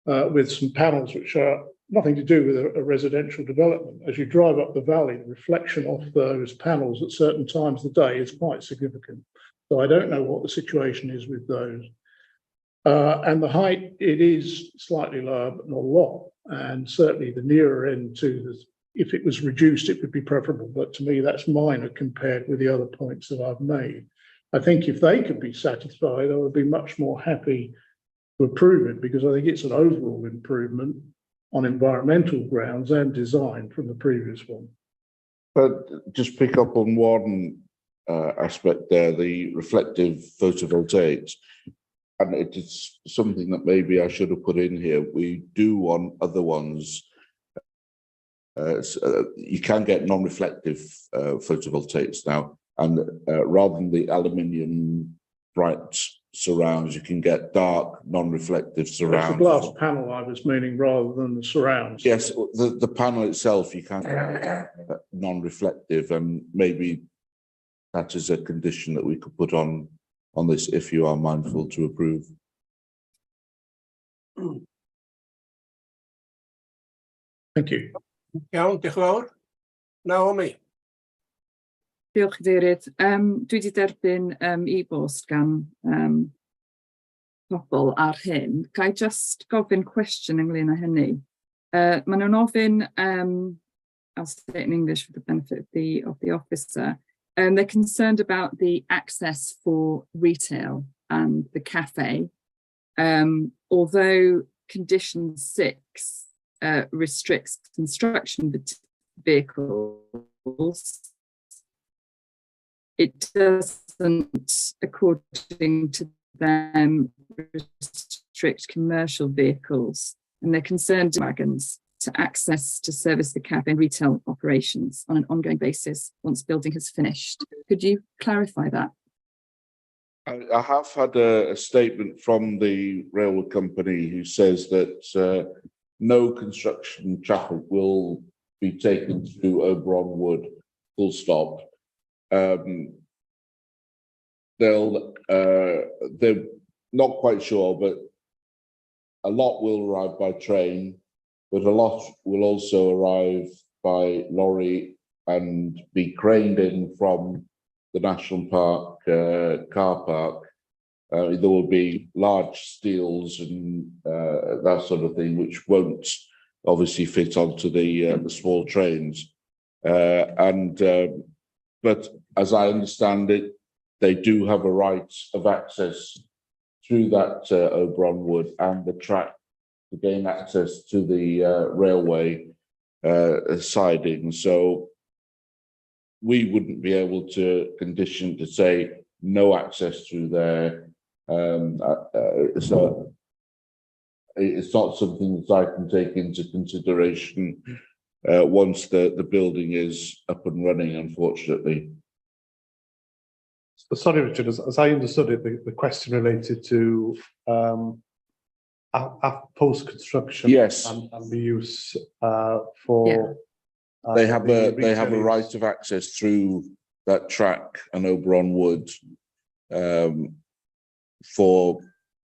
with some panels which are nothing to do with a residential development. As you drive up the valley, the reflection off those panels at certain times of the day is quite significant. So I don't know what the situation is with those. And the height, it is slightly lower, but not a lot. And certainly the nearer end to the, if it was reduced, it would be preferable. But to me, that's minor compared with the other points that I've made. I think if they could be satisfied, I would be much more happy to approve it, because I think it's an overall improvement on environmental grounds and design from the previous one. But just pick up on one aspect there, the reflective photovoltaics. And it is something that maybe I should have put in here. We do want other ones. You can get non-reflective photovoltaics now, and rather than the aluminium bright surrounds, you can get dark, non-reflective It's the surrounds. glass panel I was meaning rather than the surrounds. Yes, the panel itself, you can get non-reflective, and maybe that is a condition that we could put on this if you are mindful to approve. Thank you. Iawn, diolch yn fawr. Naomi. Diolch, Cadeirydd. Dwi wedi derbyn e-bost gan pobl ar hyn. Ga i just gofyn cwestiwn ynglyn â hynny? Maen nhw'n ofyn, I'll say it in English for the benefit of the officer. They're concerned about the access for retail and the cafe. Although condition 6 restricts construction vehicles, it doesn't, according to them, restrict commercial vehicles, and they're concerned wagons to access to service the cafe and retail operations on an ongoing basis once building has finished. Could you clarify that? I have had a statement from the railway company who says that no construction traffic will be taken through Oberon Wood, full stop. They're not quite sure, but a lot will arrive by train, but a lot will also arrive by lorry and be craned in from the National Park car park. There will be large steels and that sort of thing, which won't obviously fit onto the small trains. But as I understand it, they do have a right of access through that Oberon Wood and the track to gain access to the railway siding. So we wouldn't be able to condition to say no access through there. So It's not something that I can take into consideration once the building is up and running, unfortunately. Sorry, Richard, as I understood it, the question related to post-construction. Yes. And the use for... Yeah. They have the a they have a retail right of access through that track and Oberon Wood for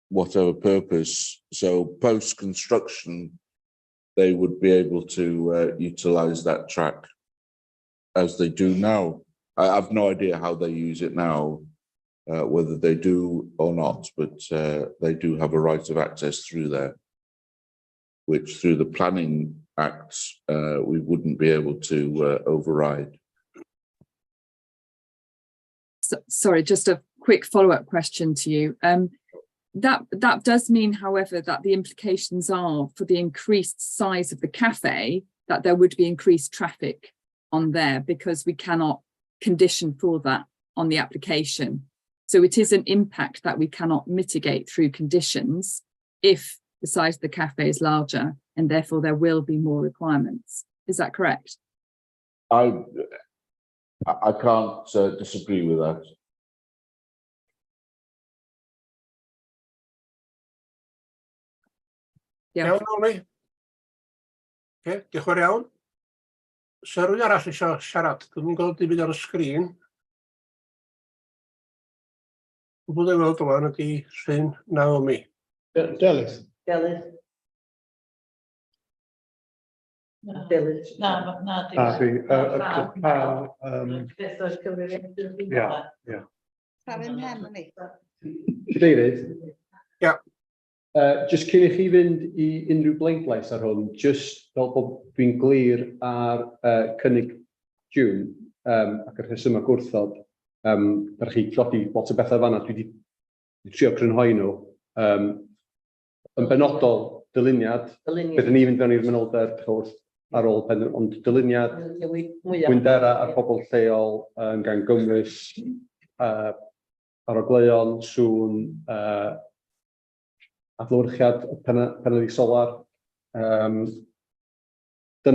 whatever purpose. So post-construction, they would be able to utilise that track as they do now. I've no idea how they use it now, whether they do or not, but they do have a right of access through there, which through the Planning Act, we wouldn't be able to override. So, sorry, just a quick follow-up question to you. That does mean, however, that the implications are for the increased size of the cafe, that there would be increased traffic on there, because we cannot condition for that on the application. So it is an impact that we cannot mitigate through conditions if the size of the cafe is larger, and therefore there will be more requirements. Is that correct? I can't disagree with that. Yeah. Iawn, Naomi? Oce, diolch yn fawr iawn. Sa rhywun arall eisiau siarad? Dwi'm yn gweld dim byd ar y sgrin. Gwybod ei weld rwan ydy Rhun Naomi. Delyth. Delyth. Delyth. Na, na. Na, fi, Beth o'r cyfrifiadur? Ie, ie. Crafu'n mhen yn ei. Cadeirydd. Ia. Jyst cyn i chi fynd i unrhyw bleidlais ar hwn, jyst fel bod dwi'n glir ar cynnig June ac yr rhesymau gwrthod, ydych chi codi lot o bethau fan'na, dwi wedi trio crynhoi nhw. Yn benodol, dyluniad, Dyluniad. byddwn ni'n fynd fewn i'r manylder wrth ar ôl pen, ond dyluniad, Mwyaf. gwyndera ar pobl lleol gan gynnwys arogleuon, sŵn, adlewyrchiad y paneli solar. Dyna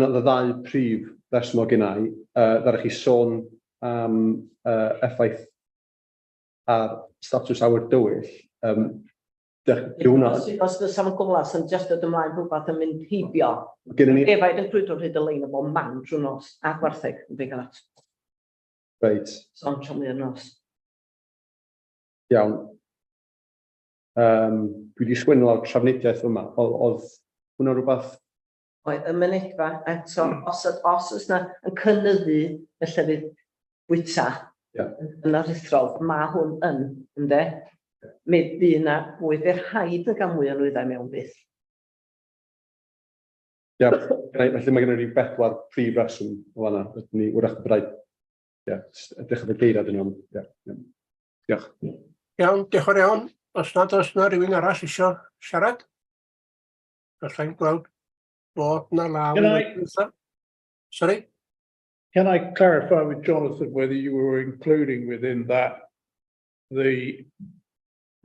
y ddau prif reswm o gynna i. Ddaru chi sôn am effaith ar statws awyr dywyll. Di hwnna... Os fysa fo'n goflas yn jyst dod ymlaen rhywbeth yn mynd heibio. Gynnon ni- Defaid yn crwydro hyd y lein o bob man drwy nos, a gwartheg yn big lot. Reit. So'n trwm i'r nos. Iawn. Dwi wedi sgwennu lawr trafnidiaeth yma. Oedd hwnna rhywbeth? Oedd y mynedfa eto, os oes na yn cynyddu y llefydd bwyta yn aruthrol, mae hwn yn, ynde? Mi fydd na fwy, fydd rhaid yn gael mwy o nwyddau mewn byth. Ia, felly mae gennym ni bedwar prif reswm o fan'na. Ydyn ni, wrach bod rhaid, ia, edrych ar y geiriad yn iawn. Ia, ia. Diolch. Iawn, diolch yn fawr iawn. Os nad oes na rhywun arall isio siarad, alla i'n gweld bod na law. Can I- Sorry? Can I clarify with Jonathan whether you were including within that the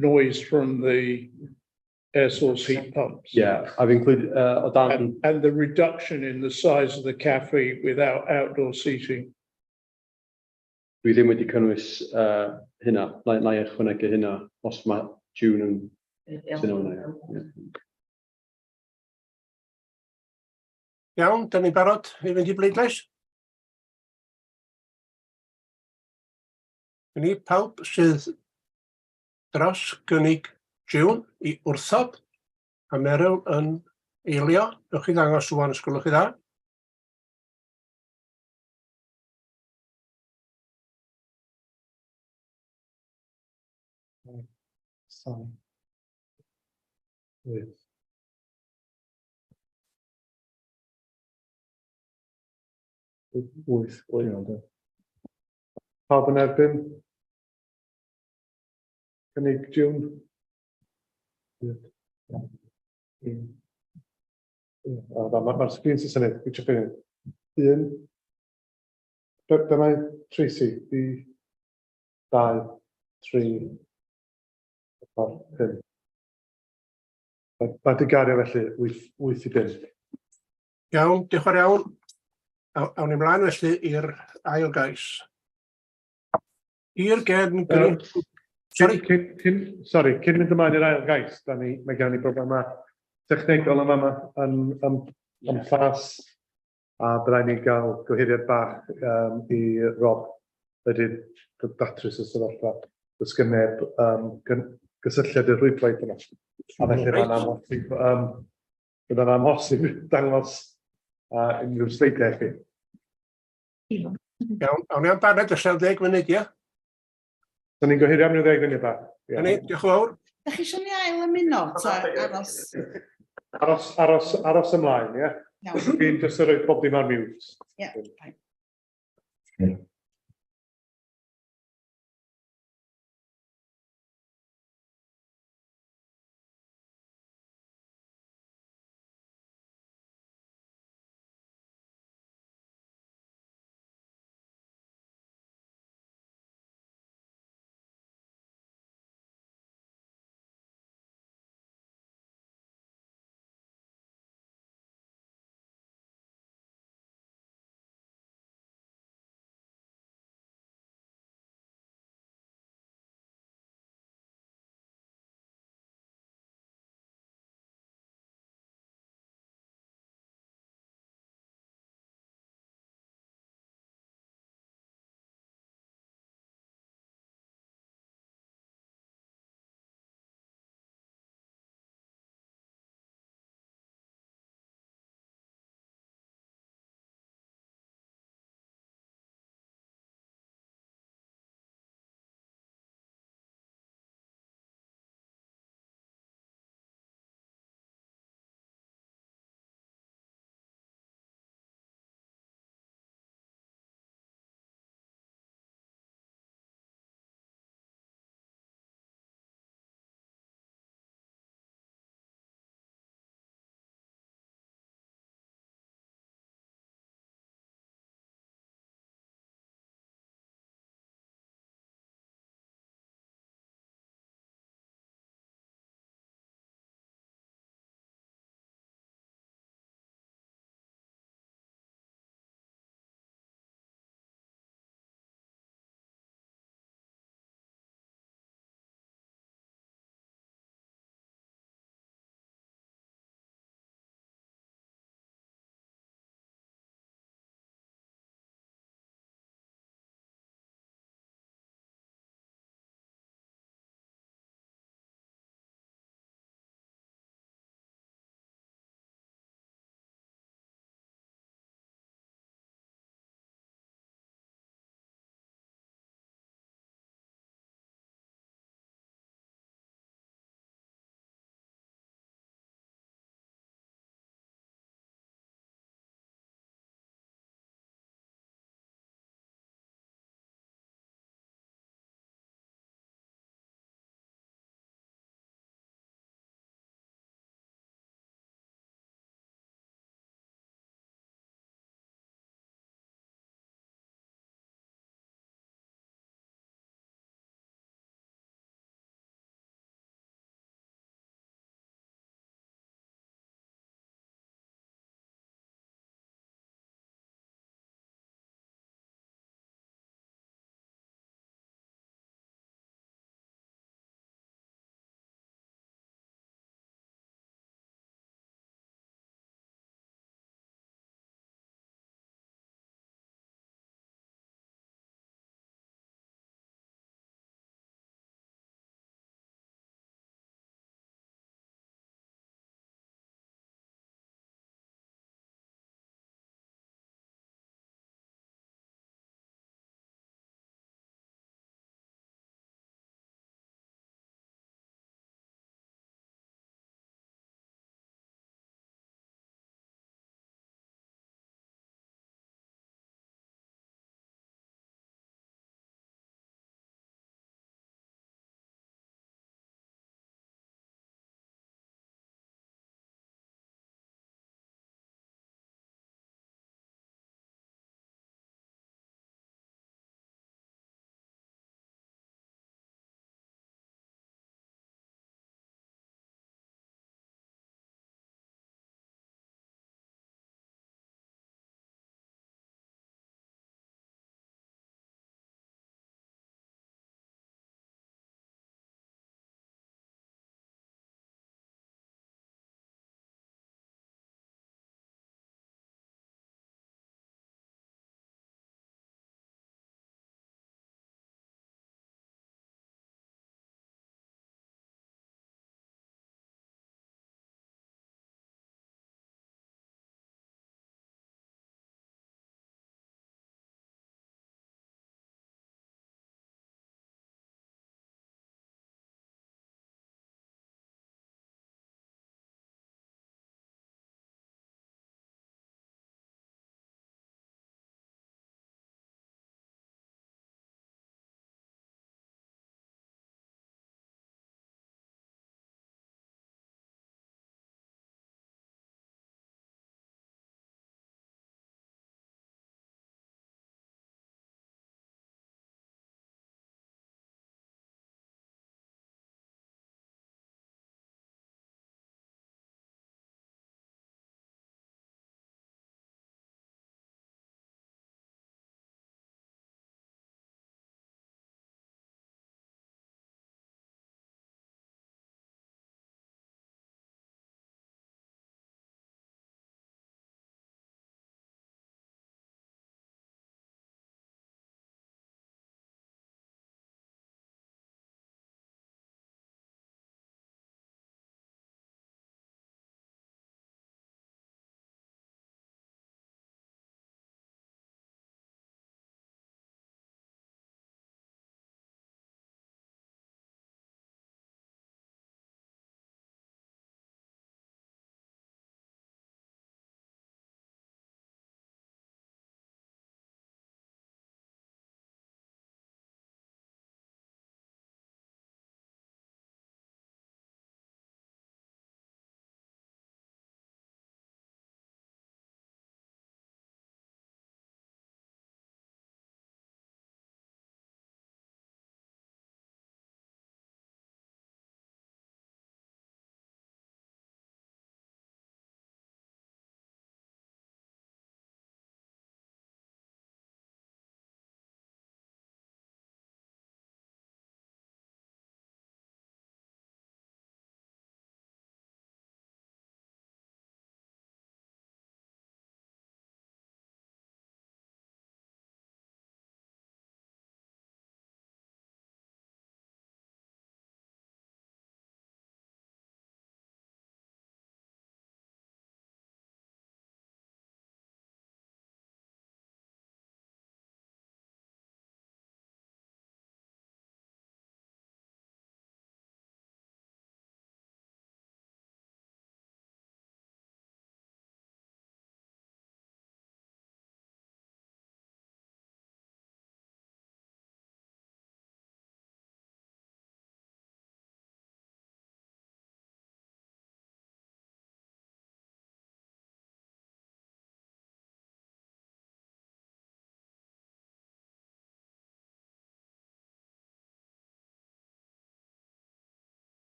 noise from the air source heat pumps? Yeah, I've included, o dan... And the reduction in the size of the cafe without outdoor seating. Dwi ddim wedi cynnwys hynna. Na i ychwanegu hynna os mae June yn cytuno hwnna, ie. Iawn, da ni'n barod i fynd i bleidlais? Ni pawb sydd dros gynnig June i wrthod, a Meryl yn eilio. Newch chi ddangos rŵan os gwelwch chi dda. Sorry. 8. Wyth. Pawb yn erbyn? Cynnig June? Un. Mae'r sgrin sy'n symud, dwi'n checking. 1. Be mae Tracy? 2, 3, 4, 5. Mae di gario felly, 8 i 5. Iawn, diolch yn fawr iawn. Awn ni mlaen felly i'r ail gais. I'r gefn green. Sorry. Cyn, sorry, cyn mynd ymlaen i'r ail gais, mae gen ni broblemau technegol yma yma yn plas, a byddai ni gael gohiriad bach i Rob wedi datrys y sefyllfa. Does gen neb gysylltiad i'r rhwydwaith yma. A felly mae'n amhosib dangos unrhyw sleidiau i chi. Iawn, awn ni am baned allan 10 munud, ia? Da ni'n gohirio am ryw 10 munud bach. Na ni, diolch yn fawr. Da chi eisiau ni ail ymuno ta aros? Aros, aros, aros ymlaen, ie? Iawn. Dwi'n jyst yn rhoi pob dim ar mute. Ie, fine.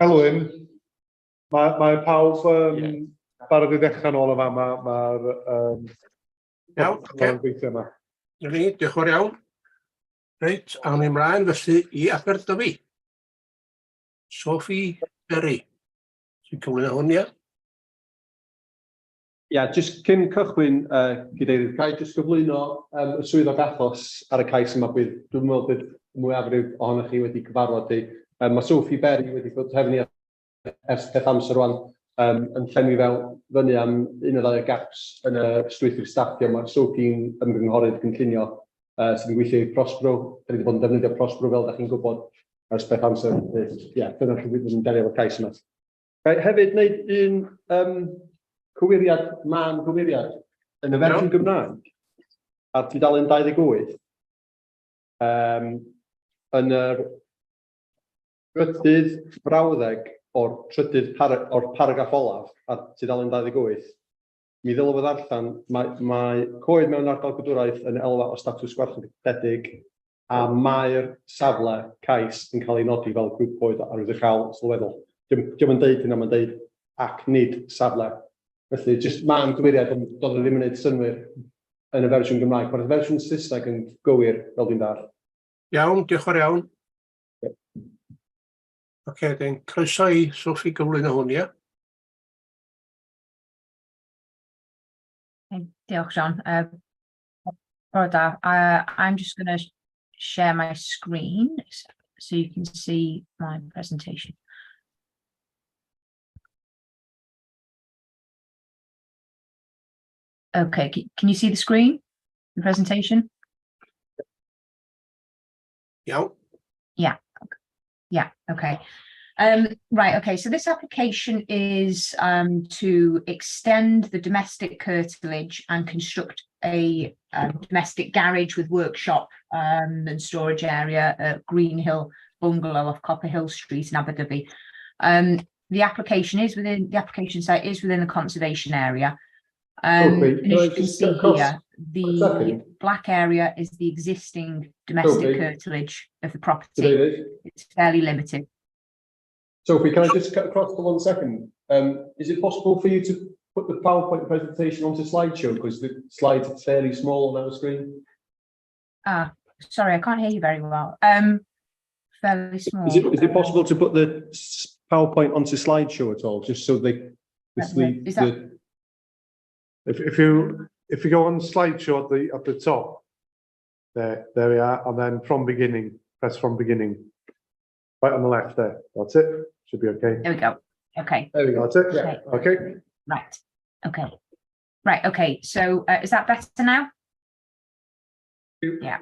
Elwyn, mae pawb barod i ddechrau nôl yn fama, mae'r Iawn, oce. Gweithio yma. Na ni, diolch yn fawr iawn. Reit, awn ni ymlaen felly i Aberdyfi. Sophie Berry. Sy'n cyflwyno hwn, ia? Ia, jyst cyn cychwyn, Cadeirydd, ga i jyst gyflwyno y swyddog achos ar y cais yma, bydd, dwi'n meddwl bydd mwyafrif ohonoch chi wedi cyfarfod hi. Mae Sophie Berry wedi bod hefo ni ers peth amser rwan, yn llenwi fel fyny am un o ddau o gaps yn y strwythur staffio. Mae Sophie'n ymgynghorydd cynllunio sydd yn gweithio i Prospero. Da ni wedi bod yn defnyddio Prospero, fel da chi'n gwybod, ers peth amser. Ie, dyna lle bydd yn delio efo'r cais yma. Ga i hefyd wneud un cywiriad, mân gywiriad, yn y fersiwn Gymraeg, ar tudalen 28, yn yr drydydd brawddeg o'r trydydd o'r paragraff olaf ar tudalen 28, mi ddylai fo ddarllen, mae coed mewn ardal gadwraeth yn elwa o statws gwarchodedig a mae'r safle cais yn cael ei nodi fel grŵp coed arwyddocaol sylweddol. Dio'm yn deud hynna, mae'n deud ac nid safle. Felly, jyst mân gywiriad, ond doedd o ddim yn gwneud synnwyr yn y fersiwn Gymraeg. Mae'r fersiwn Saesneg yn gywir, fel dwi'n dallt. Iawn, diolch yn fawr iawn. Oce, then croeso i Sophie gyflwyno hwn, ia? Diolch, John. Bore da. I'm just going to share my screen so you can see my presentation. Okay, can you see the screen, the presentation? Iawn. Yeah. Yeah, okay. Right, okay, so this application is to extend the domestic curtilage and construct a domestic garage with workshop and storage area at Greenhill Bungalow off Copper Hill Street in Aberdyfi. The application is within, the application site is within the conservation area. Sophie, And can as I you can just see cut across here, for a the second? black area is the existing domestic Sophie? curtilage of the property. Cadeirydd? It's fairly limited. Sophie, can I just cut across for 1 second? Is it possible for you to put the PowerPoint presentation onto slideshow? Because the slides are fairly small on our screen. Sorry, I can't hear you very well. Fairly small. Is it possible to put the PowerPoint onto slideshow at all, just so they, the sleeve, Is that the If you go on slideshow at the top, there we are, and then from beginning, press from beginning, right on the left there. That's it. Should be okay. There we go. Okay. There we go. That's it. Okay. Okay. Right. Okay. Right. Okay. So is that better now? Yeah.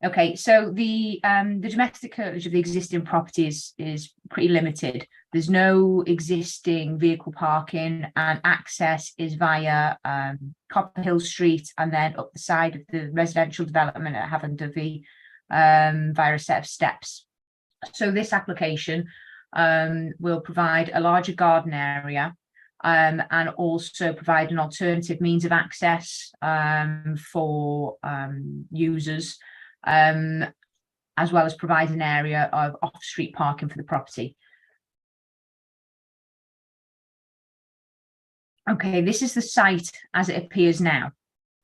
Okay. So the domestic curtilage of the existing property is pretty limited. There's no existing vehicle parking, and access is via Copper Hill Street and then up the side of the residential development at Hafan Dyfi, via a set of steps. So this application will provide a larger garden area and also provide an alternative means of access for users, as well as provide an area of off-street parking for the property. Okay, this is the site as it appears now.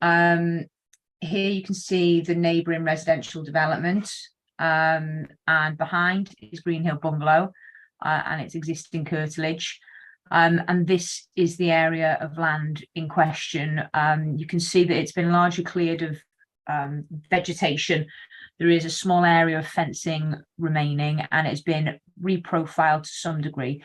Here you can see the neighbouring residential development, and behind is Greenhill Bungalow and its existing curtilage. And this is the area of land in question. You can see that it's been largely cleared of vegetation. There is a small area of fencing remaining, and it's been reprofiled to some degree.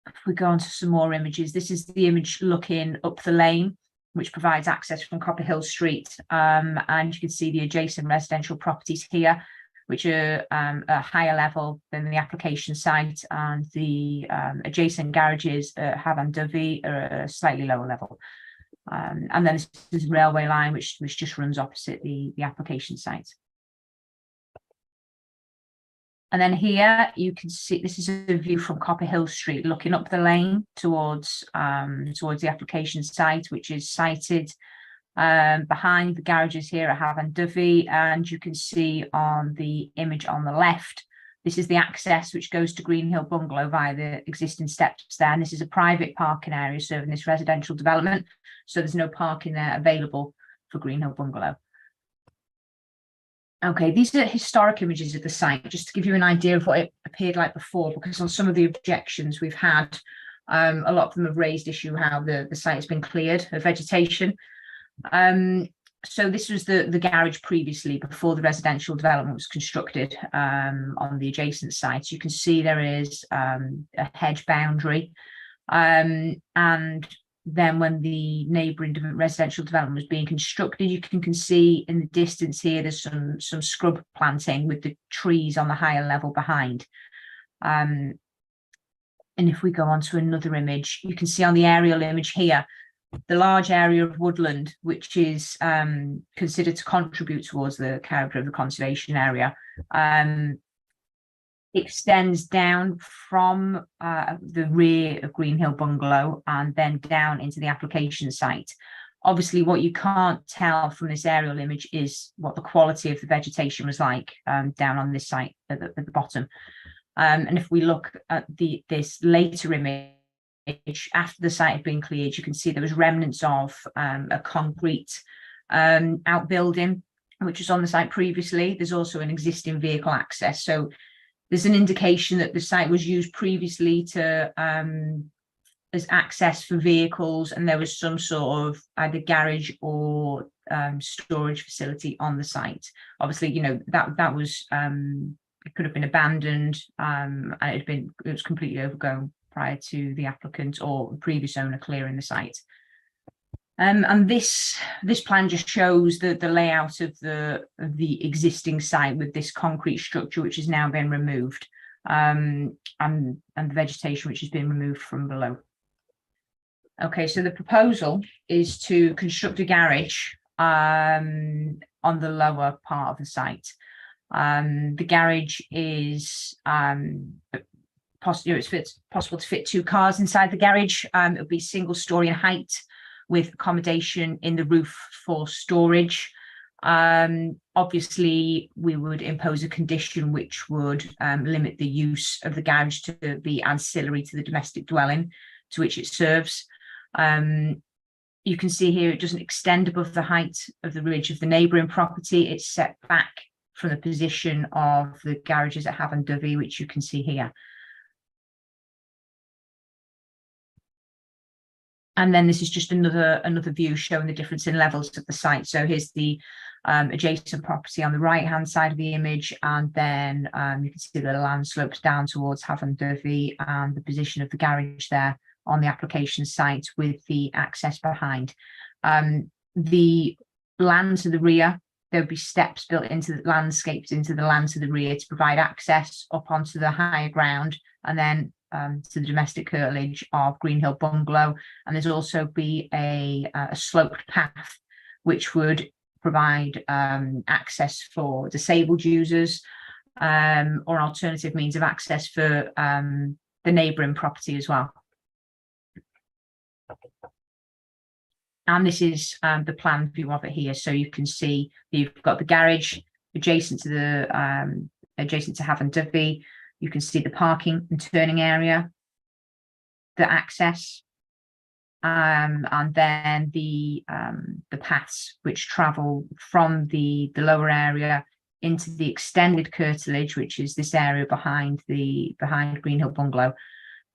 If we go on to some more images, this is the image looking up the lane, which provides access from Copper Hill Street. And you can see the adjacent residential properties here, which are a higher level than the application site, and the adjacent garages at Hafan Dyfi are at a slightly lower level. And then this is the railway line, which just runs opposite the application site. And then here you can see, this is a view from Copper Hill Street, looking up the lane towards the application site, which is sited behind the garages here at Hafan Dyfi. And you can see on the image on the left, This is the access which goes to Greenhill Bungalow via the existing steps there. And this is a private parking area serving this residential development. So there's no parking there available for Greenhill Bungalow. Okay, these are historic images of the site, just to give you an idea of what it appeared like before, because on some of the objections we've had, a lot of them have raised issue how the site has been cleared of vegetation. So this was the garage previously, before the residential development was constructed on the adjacent site. You can see there is a hedge boundary, and then when the neighbouring residential development was being constructed, you can see in the distance here, there's some scrub planting with the trees on the higher level behind. And if we go on to another image, you can see on the aerial image here, the large area of woodland, which is considered to contribute towards the character of the conservation area, extends down from the rear of Greenhill Bungalow and then down into the application site. Obviously, what you can't tell from this aerial image is what the quality of the vegetation was like down on this site at the bottom. And if we look at this later image, after the site had been cleared, you can see there was remnants of a concrete outbuilding, which was on the site previously. There's also an existing vehicle access. So there's an indication that the site was used previously to as access for vehicles, and there was some sort of either garage or storage facility on the site. Obviously, you know, that was it could have been abandoned, and it was completely overgrown prior to the applicant or the previous owner clearing the site. And this plan just shows the layout of the existing site with this concrete structure, which has now been removed, and the vegetation which has been removed from below. Okay, so the proposal is to construct a garage on the lower part of the site. The garage is it's possible to fit 2 cars inside the garage. It'll be single story in height, with accommodation in the roof for storage. Obviously, we would impose a condition which would limit the use of the garage to be ancillary to the domestic dwelling to which it serves. You can see here it doesn't extend above the height of the ridge of the neighbouring property. It's set back from the position of the garages at Hafan Dyfi, which you can see here. And then this is just another view showing the difference in levels of the site. So here's the adjacent property on the right-hand side of the image, and then you can see the land slopes down towards Hafan Dyfi and the position of the garage there on the application site with the access behind. The land to the rear, there'll be steps built into the landscapes into the land to the rear to provide access up onto the higher ground, and then to the domestic curtilage of Greenhill Bungalow. And there's also be a sloped path which would provide access for disabled users, or an alternative means of access for the neighbouring property as well. And this is the plan view of it here. So you can see that you've got the garage adjacent to the adjacent to Hafan Dyfi. You can see the parking and turning area, the access, and then the paths which travel from the lower area into the extended curtilage, which is this area behind Greenhill Bungalow,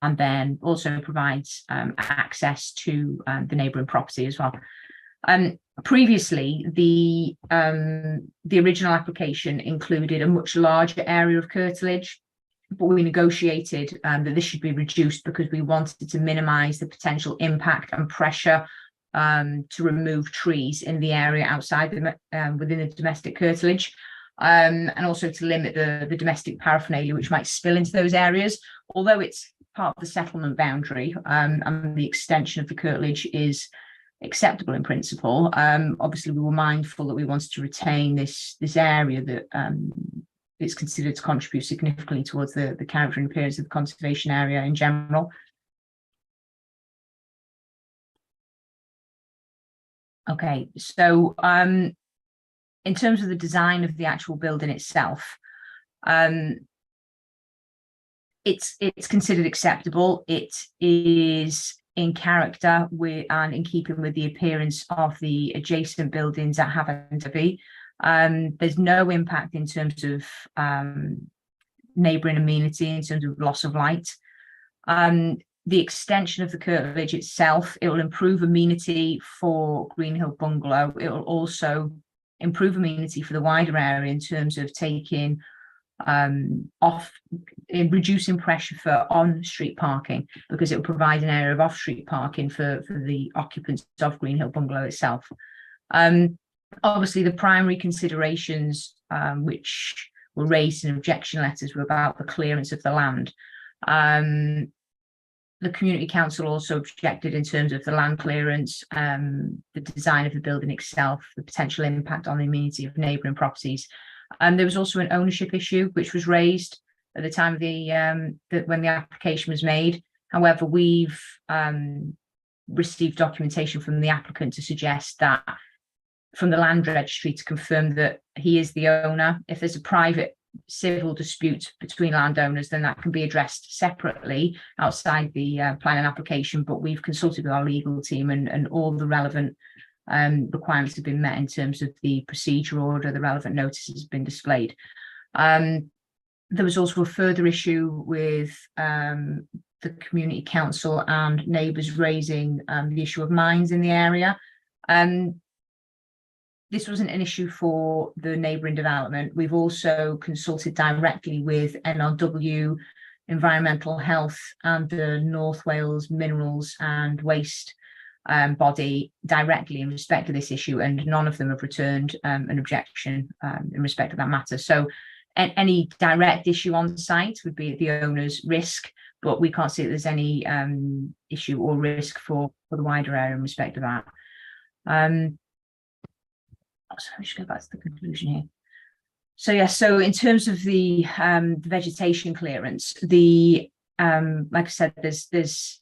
and then also provides access to the neighbouring property as well. Previously, the original application included a much larger area of curtilage, but we negotiated that this should be reduced because we wanted to minimise the potential impact and pressure to remove trees in the area outside the, within the domestic curtilage, and also to limit the domestic paraphernalia which might spill into those areas. Although it's part of the settlement boundary, and the extension of the curtilage is acceptable in principle, obviously we were mindful that we wanted to retain this area that it's considered to contribute significantly towards the character and appearance of the conservation area in general. Okay, so in terms of the design of the actual building itself, It's considered acceptable. It is in character with and in keeping with the appearance of the adjacent buildings at Hafan Dyfi. There's no impact in terms of neighbouring amenity, in terms of loss of light. The extension of the curtilage itself, it will improve amenity for Greenhill Bungalow. It will also improve amenity for the wider area in terms of taking off, in reducing pressure for on-street parking, because it will provide an area of off-street parking for the occupants of Greenhill Bungalow itself. Obviously, the primary considerations which were raised in objection letters were about the clearance of the land. The community council also objected in terms of the land clearance, the design of the building itself, the potential impact on the amenity of neighbouring properties. And there was also an ownership issue which was raised at the time of the when the application was made. However, we've received documentation from the applicant to suggest that from the land registry to confirm that he is the owner. If there's a private civil dispute between landowners, then that can be addressed separately outside the planning application, but we've consulted with our legal team and all the relevant requirements have been met in terms of the procedure order, the relevant notices have been displayed. There was also a further issue with the community council and neighbours raising the issue of mines in the area. This wasn't an issue for the neighbouring development. We've also consulted directly with NRW, Environmental Health and the North Wales Minerals and Waste body directly in respect to this issue, and none of them have returned an objection in respect of that matter. So any direct issue on site would be at the owner's risk, but we can't see that there's any issue or risk for the wider area in respect of that. So let me just go back to the conclusion here. In terms of the vegetation clearance, like I said, there's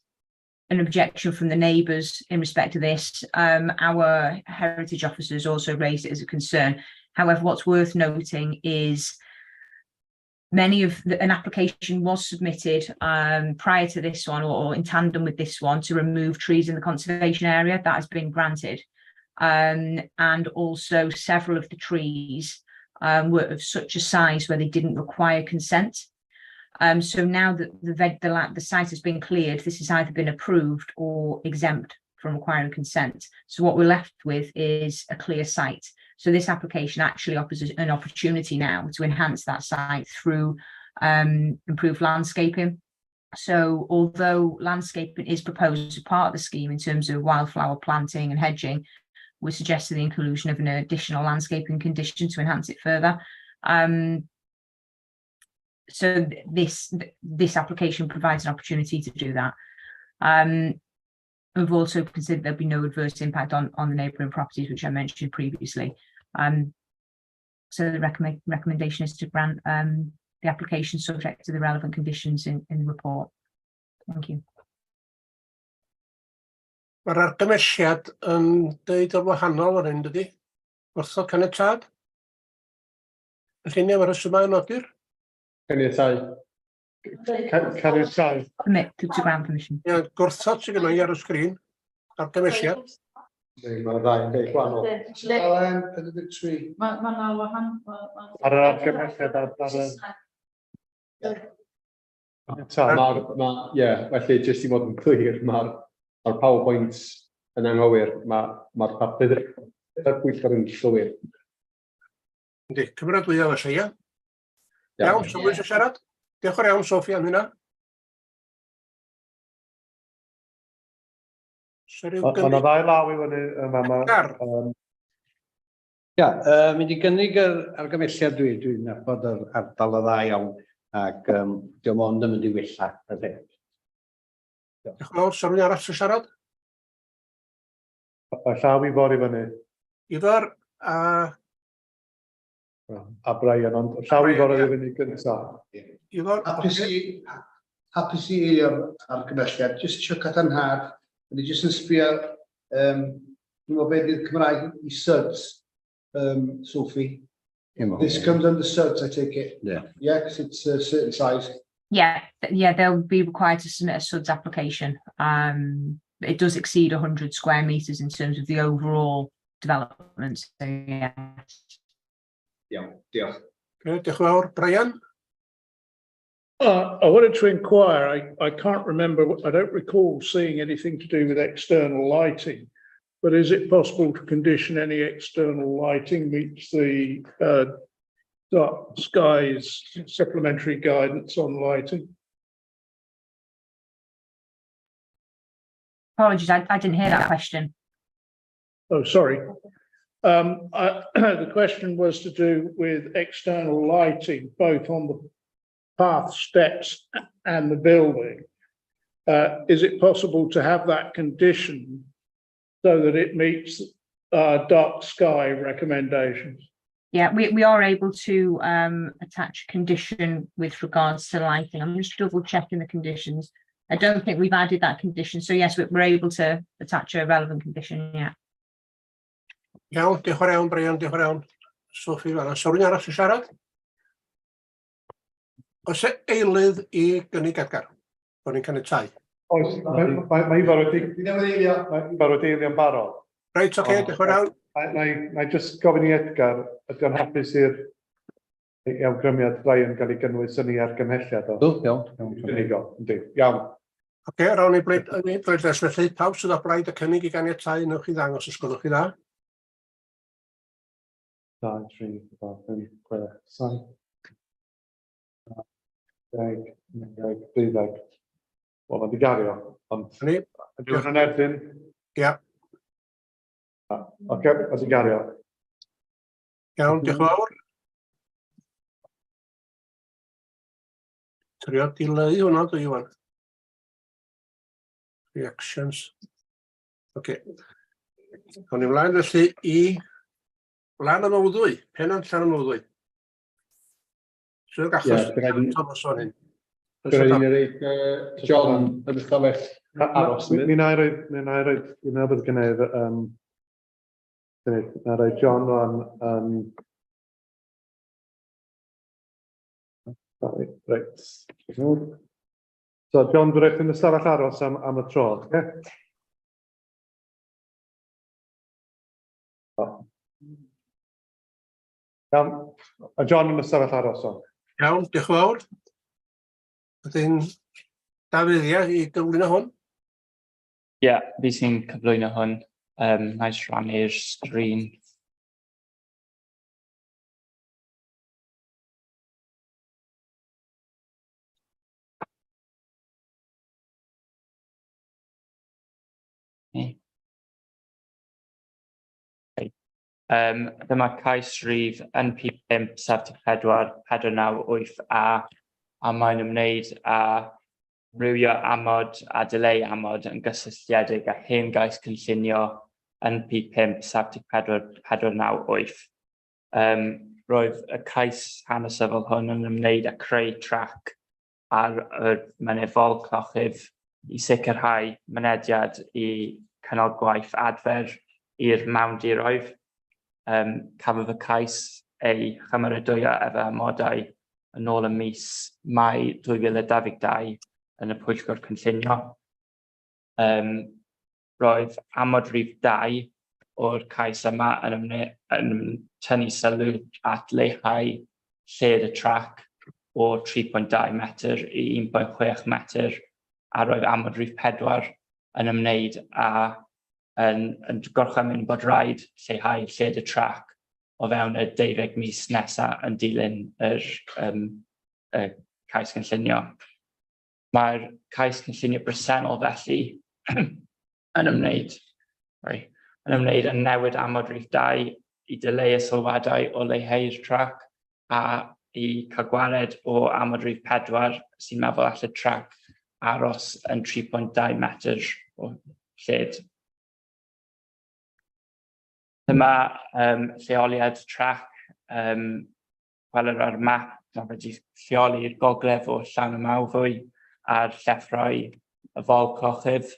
an objection from the neighbours in respect to this. Our heritage officers also raised it as a concern. However, what's worth noting is an application was submitted prior to this one or in tandem with this one to remove trees in the conservation area. That has been granted. And also several of the trees were of such a size where they didn't require consent. So now that the site has been cleared, this has either been approved or exempt from requiring consent. So what we're left with is a clear site. So this application actually offers an opportunity now to enhance that site through improved landscaping. So although landscaping is proposed as part of the scheme in terms of wildflower planting and hedging, we suggested the inclusion of an additional landscaping condition to enhance it further. So this application provides an opportunity to do that. We've also considered there'll be no adverse impact on the neighbouring properties, which I mentioned previously. So the recommendation is to grant the application subject to the relevant conditions in the report. Thank you. Mae'r argymhelliad yn deud yn wahanol fan hyn, dydy? Wrthod caniatâd? Felly ni, mae'r rhesymau yn nodir? Caniatáu. Caniatáu. Permit to grant permission. Ie, gwrthod sydd gynno i ar y sgrin. Argymhelliad. Mae'r ddau yn deud gwahanol. Tudalen 43. Mae ma 'na wahan... Ar yr argymhelliad ar y Caniatáu. Ie, felly jyst i fod yn clir, mae'r ma PowerPoint yn anghywir, mae'r ma papur y pwyllgor yn gywir. Yndi, cymeradwyo felly, ie? Iawn. Iawn, so eisiau siarad? Diolch yn iawn, Sophie, am hynna. So ryw Ma' 'na gynnig ddau law i fyny yn fama. Edgar. Ia, mynd i gynnig yr argymhelliad dwi, dwi'n nabod yr ardal yn dda iawn ac diolch ond yn mynd i wella. Felly. Diolch yn fawr, so rhywun arall sy'n siarad? Mae llaw Ifor i fyny. Ifor a A Brian, ond llaw Brian, Ifor ie. i fyny gynta. Ifor, Hapus i, hapus i eilio'r argymhelliad, jyst eisiau cadarnhad, ydy jyst yn sbio, dwi'n meddwl beth yw'r Cymraeg i SuDS, Sophie. This comes under SuDS, I take it. Yeah. Yeah, because it's a certain size. Yeah, yeah, they'll be required to submit a SUDS application. It does exceed 100 square metres in terms of the overall development, so yes. Iawn, diolch. Okay, diolch yn fawr. Brian? I wanted to inquire, I can't remember, I don't recall seeing anything to do with external lighting, but is it possible to condition any external lighting meets the dark skies supplementary guidance on lighting? Apologies, I didn't hear that question. Oh, sorry. The question was to do with external lighting, both on the path steps and the building. Is it possible to have that condition so that it meets dark sky recommendations? Yeah, we are able to attach a condition with regards to lighting. I'm just double checking the conditions. I don't think we've added that condition. So yes, we're able to attach a relevant condition, yeah. Iawn, diolch yn fawr iawn, Brian, diolch yn fawr iawn. Sophie, fan'na. Sa rhywun arall yn siarad? Oes e eilydd i gynnig Edgar? Bod ni'n caniatáu. Oes, mae Ifor wedi... Dwi newydd eilio. Mae Ifor wedi eilio'n barod. Reit, oce, diolch yn fawr iawn. Na i jyst gofyn i Edgar, ydy o'n hapus i'r i awgrymiad Brian gael ei gynnwys yn ei argymhelliad o? Do, iawn. Gynnig o, yndi, iawn. Oce, rawn ni bleidlais felly. Pawb sydd o blaid y cynnig i ganiatáu, newch chi ddangos os gwelwch chi dda. 2, 3, 4, 5, 6, 7, 10, 11, 12. Wel, mae'n di gario, ond... Ni. Ydy hwn yn erbyn? Ia. Oce, mae di gario. Iawn, diolch yn fawr. Trio dileu hwnna dwi wan. Reactions. Oce. Awn ni ymlaen felly i Lan y Mawddwy, Pennant Llan y Mawddwy. Swyddog achos Ie, bydd raid i- Thomas o'n hyn. Bydd raid i ni roid John yn y stafell aros. Mi na i roi, mi na i roi, mi na bydd gennau, na i roi John rwan, sorry, reit. So, John, dwi'n rhaid yn y stafell aros am y tro, oce? Iawn, a John yn y stafell aros o. Iawn, diolch yn fawr. Wedyn, Dafydd, ie, i gyflwyno hwn. Ie, yeah, fi sy'n cyflwyno hwn. Na i jyst rannu'r sgrin. Dyma cais rhif NP 5 74 498 A, a mae'n ymwneud â amrywio amod a dileu amod yn gysylltiedig â hen gais cynllunio NP 5 74 498. Roedd y cais hanesyddol hwn yn ymwneud â creu trac ar y mynydd Fol Clochydd i sicrhau mynediad i cynnal gwaith adfer i'r mawndiroedd. Cafodd y cais ei chymeradwyo efo amodau yn ôl ym mis Mai 2022 yn y Pwyllgor Cynllunio. Roedd amod rhif 2 o'r cais yma yn tynnu sylw at leihau lled y trac o 3.2 metr i 1.6 metr, a roedd amod rhif 4 yn ymwneud â yn gorchymyn bod rhaid lleihau lled y trac o fewn y 12 mis nesaf yn dilyn y cais cynllunio. Mae'r cais cynllunio bresennol felly yn ymwneud â newid amod rhif 2 i dileu y sylwadau o leihau'r trac a i cael gwared o amod rhif 4 sy'n meddwl all y trac aros yn 3.2 metr o lled. Dyma lleoliad trac, gweler ar map, mae wedi lleoli i'r gogledd o Llanymawddwy a'r llethrau y Fol Clochydd,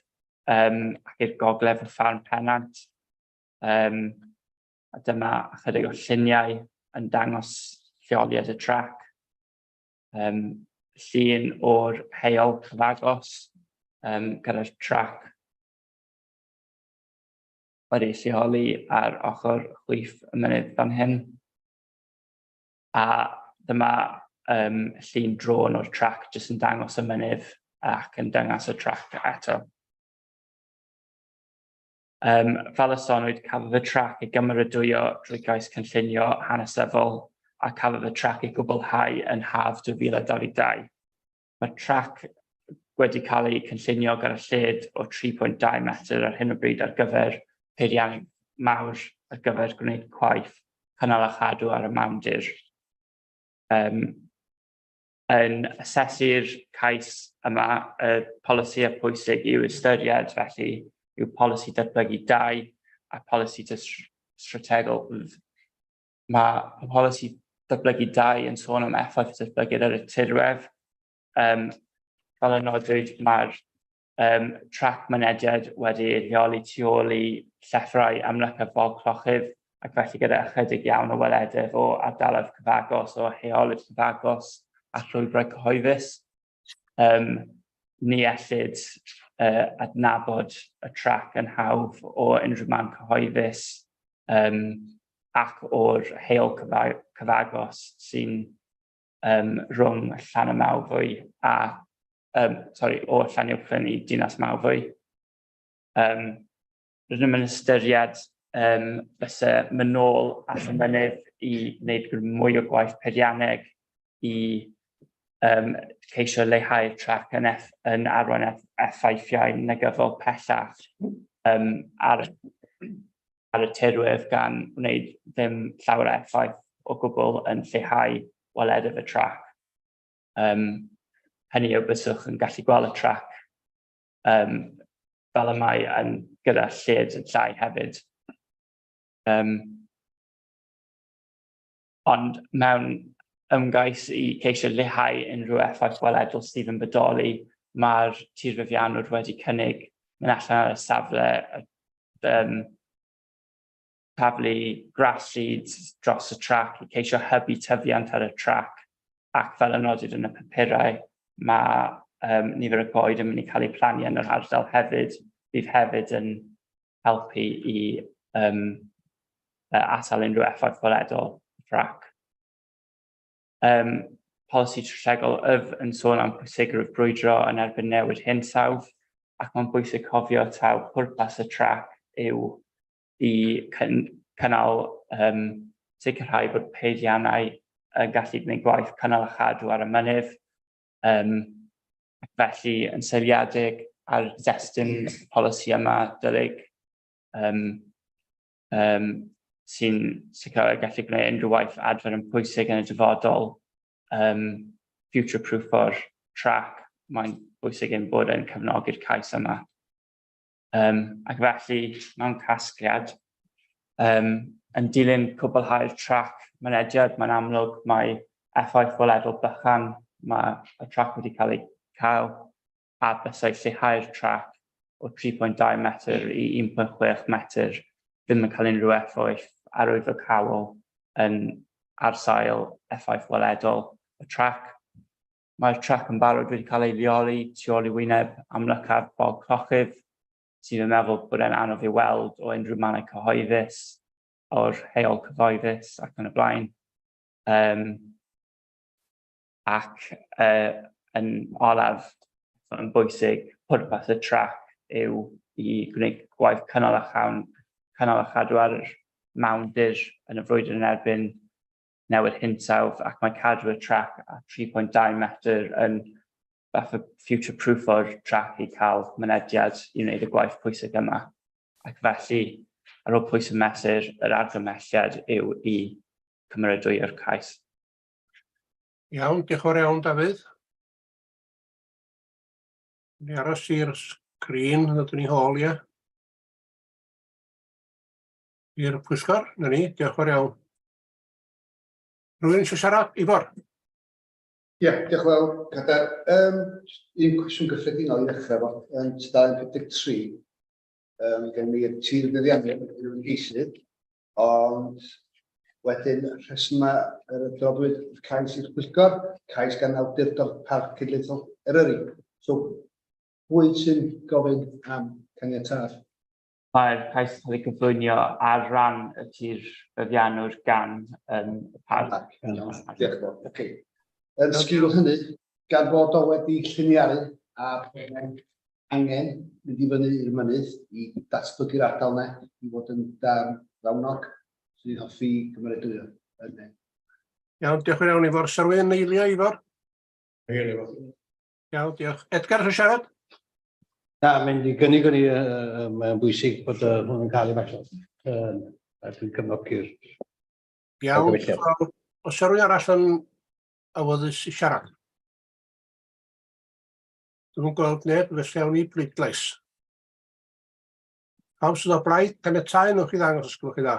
ac i'r gogledd o Ffarm Pennant. A dyma ychydig o lluniau yn dangos lleoliad y trac. llun o'r heol cyfagos um, gyda'r trac wedi lleoli ar ochr chwith y mynydd fan hyn. A dyma um, llun drôn o'r trac jyst yn dangos y mynydd ac yn dangos y trac eto. Um, fel y sonwyd, cafodd y trac ei gymeradwyo drwy gais cynllunio hanesyddol a cafodd y trac ei gwblhau yn haf 2022. Mae'r trac wedi cael ei cynllunio gyda lled o 3.2 metr ar hyn o bryd ar gyfer peiriannau mawr ar gyfer gwneud gwaith cynnal a chadw ar y mawndir. Um, yn asesu'r cais yma, y polisïau pwysig i'w ystyried felly yw polisi datblygu 2 a polisi strategol. Mae polisi datblygu 2 yn sôn am effaith datblygiad ar y tirwedd. Um, fel y nodwyd, mae'r um, trac mynediad wedi ei lleoli tu ôl i llethrau amlycaf bog clochydd, ac felly gyda ychydig iawn o welededd o ardaloedd cyfagos, o heolydd cyfagos a llwybrau cyhoeddus. Um, ni ellid uh, adnabod y trac yn hawdd o unrhyw man cyhoeddus um, ac o'r heol cyfagos sy'n um, rhwng Llanymawddwy a, um, sorry, o Llanuwchllyn i Dinas Mawddwy. Um, rydym yn ystyried um, fysa mynd nôl at y mynydd i wneud mwy o gwaith peirianneg i um, ceisio leihau'r trac yn, eff, yn arwain at effeithiau negyddol pellach um, ar, ar y tirwedd gan wneud ddim llawer o effaith o gwbl yn lleihau welededd y trac. Um, hynny yw byswch yn gallu gweld y trac um, fel y mae yn gyda lled yn llai hefyd. Um, ond mewn ymgais i ceisio leihau unrhyw effaith weledol sydd yn bodoli, mae'r tirfeddiannwr wedi cynnig mynd allan ar y safle um, taflu grass seeds dros y trac i ceisio hybu tyfiant ar y trac ac fel y nodwyd yn y papurau, mae um, nifer y goed yn mynd i cael eu plannu yn yr ardal hefyd, bydd hefyd yn helpu i um, atal unrhyw effaith weledol y trac. Um, polisi strategol yf yn sôn am pwysigrwydd brwydro yn erbyn newid hinsawdd, ac mae'n bwysig cofio taw pwrpas y trac yw i cynnal um, sicrhau bod peiriannau yn gallu gwneud gwaith cynnal a chadw ar y mynydd. Um, ac felly, yn seiliedig ar destun polisi yma, dylid um, um, sy'n sicrhau gallu gwneud unrhyw waith adfer yn pwysig yn y dyfodol, um, future-proof o'r trac, mae'n bwysig ein bod yn cefnogi'r cais yma. Um, ac felly, mewn casgliad, um, yn dilyn cwblhau'r trac mynediad, mae'n amlwg mae effaith weledol bychan mae y trac wedi cael ei cael a bysau lleihau'r trac o 3.2 metr i 1.6 metr ddim yn cael unrhyw effaith arwyddocaol yn ar sail effaith weledol y trac. Mae'r trac yn barod wedi cael ei leoli tu ôl i wyneb amlycaf bog clochydd, sydd yn meddwl bod e'n anodd i'w weld o unrhyw mannau cyhoeddus, o'r heol cyhoeddus ac yn y blaen. Um, ac uh, yn olaf, yn bwysig, pwrpas y trac yw i gwneud gwaith cynnal a, chawn, cynnal a chadw ar yr mawndir yn y frwydr yn erbyn newid hinsawdd ac mae cadw y trac at 3.2 metr yn fath o future-proof o'r trac i cael mynediad i wneud y gwaith pwysig yma. Ac felly, ar ôl pwys y mesur, yr argymhelliad yw i cymeradwyo'r cais. Iawn, diolch yn fawr iawn, Dafydd. Ni aros i'r sgrin ddod yn ei hôl, ie. I'r pwyllgor, na ni, diolch yn fawr iawn. Rwy'n eisiau siarad, Ifor? Ie, yeah, diolch yn fawr, Cadair. Um, un cwestiwn gyffredinol i ddechrau fo. Yn tudalen 53, um, gen i'r tir fuddiannol yn geisydd, ond Wedyn, rhesymau yr adroddwyd y cais i'r pwyllgor, cais gan Awdurdod Parc Cenedlaethol Eryri. So, pwy sy'n gofyn am caniatâd? Mae'r cais yn cael ei gyflwyno ar ran y tir feddiannwr gan um, y parc. Iawn, diolch yn fawr. Ocê. Yn sgil hynny, gan fod o wedi lliniaru a bod angen mynd i fyny i'r mynydd i datblygu'r ardal yna i fod yn darn fawnog, sy'n ni'n hoffi cymeradwyo hynny. Iawn, diolch yn iawn Ifor. Sa rhywun yn eilio Ifor? Iawn, diolch. Edgar, eisiau siarad? Na, mynd i gynnig o'n i, yy, mae'n bwysig bod yy, hwn yn cael ei basio. Yym, a dwi'n cefnogi'r Iawn, diolch yn fawr. Oes 'na rywun arall yn awyddus i siarad? Dwi'm yn gweld neb, felly awn ni i bleidlais. Pawb sydd o blaid, caniatáu, newch chi ddangos os gwelwch chi dda.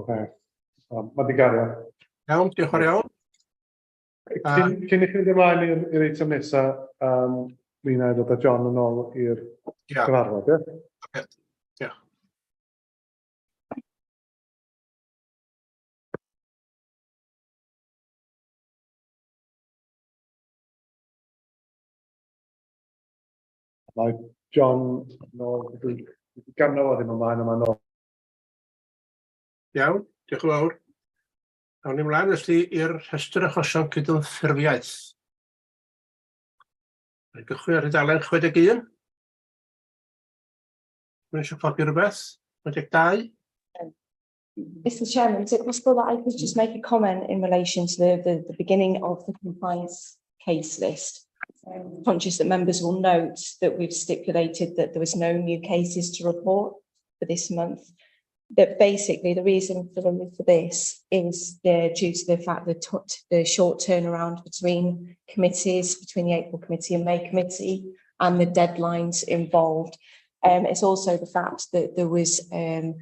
Oce. Mae di gario. Iawn, diolch yn iawn. Cyn, cyn i chi fynd ymlaen i'r i'r eitem nesaf, um, mi wna i ddod â John yn ôl i'r cyfarfod, ie? Oce, diolch. Mae John nôl, dwi ganddo fo ddim ymlaen yma nôl. Iawn, diolch yn fawr. Awn ni ymlaen felly i'r rhestr achosion cydymffurfiaeth. Mae'n gychwyn ar dudalen 61. Rwy'n eisiau codi rhywbeth? 62? Mr Chairman, is it possible that I could just make a comment in relation to the, the, the beginning of the compliance case list? Conscious that members will note that we've stipulated that there was no new cases to report for this month. That basically the reason for, the, for this is the, due to the fact that the short turnaround between committees, between the April committee and May committee, and the deadlines involved. It's also the fact that there was a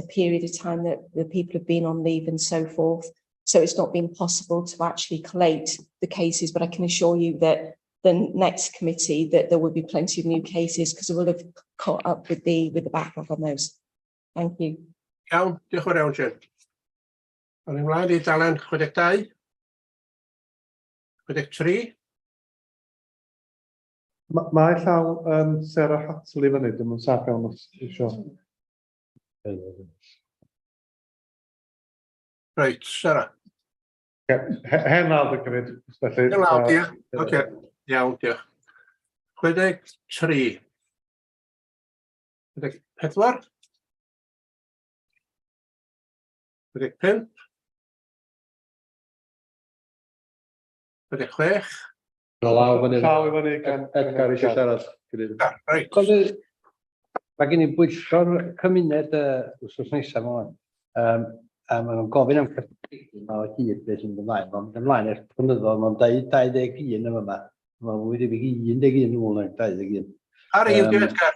period of time that the people have been on leave and so forth. So it's not been possible to actually collate the cases, but I can assure you that the next committee that there will be plenty of new cases because we'll have caught up with the with the backlog on those. Thank you. Iawn, diolch yn fawr iawn, Jane. Awn ni ymlaen i dalen 62. 63. Mae llaw um, Sarah Hatley fyny, dim yn saff iawn os isio. Reit, Sarah. Hen law dwi'n cymryd, felly. Hen law, ie. Oce, iawn, diolch. 63. 64. 65. 66. Mae law fyny. Llaw i fyny gan Edgar eisiau siarad. Reit. Mae gen i bwyllgor cymuned wythnos nesaf yma. Um, a maen nhw'n gofyn am cyffredin o hyd beth sy'n mynd ymlaen. Mae'n mynd ymlaen ers blynyddoedd, mae'n 21 yn yma. Mae'n fwy debyg i 11 nôl nag 21. Ar un um, Edgar?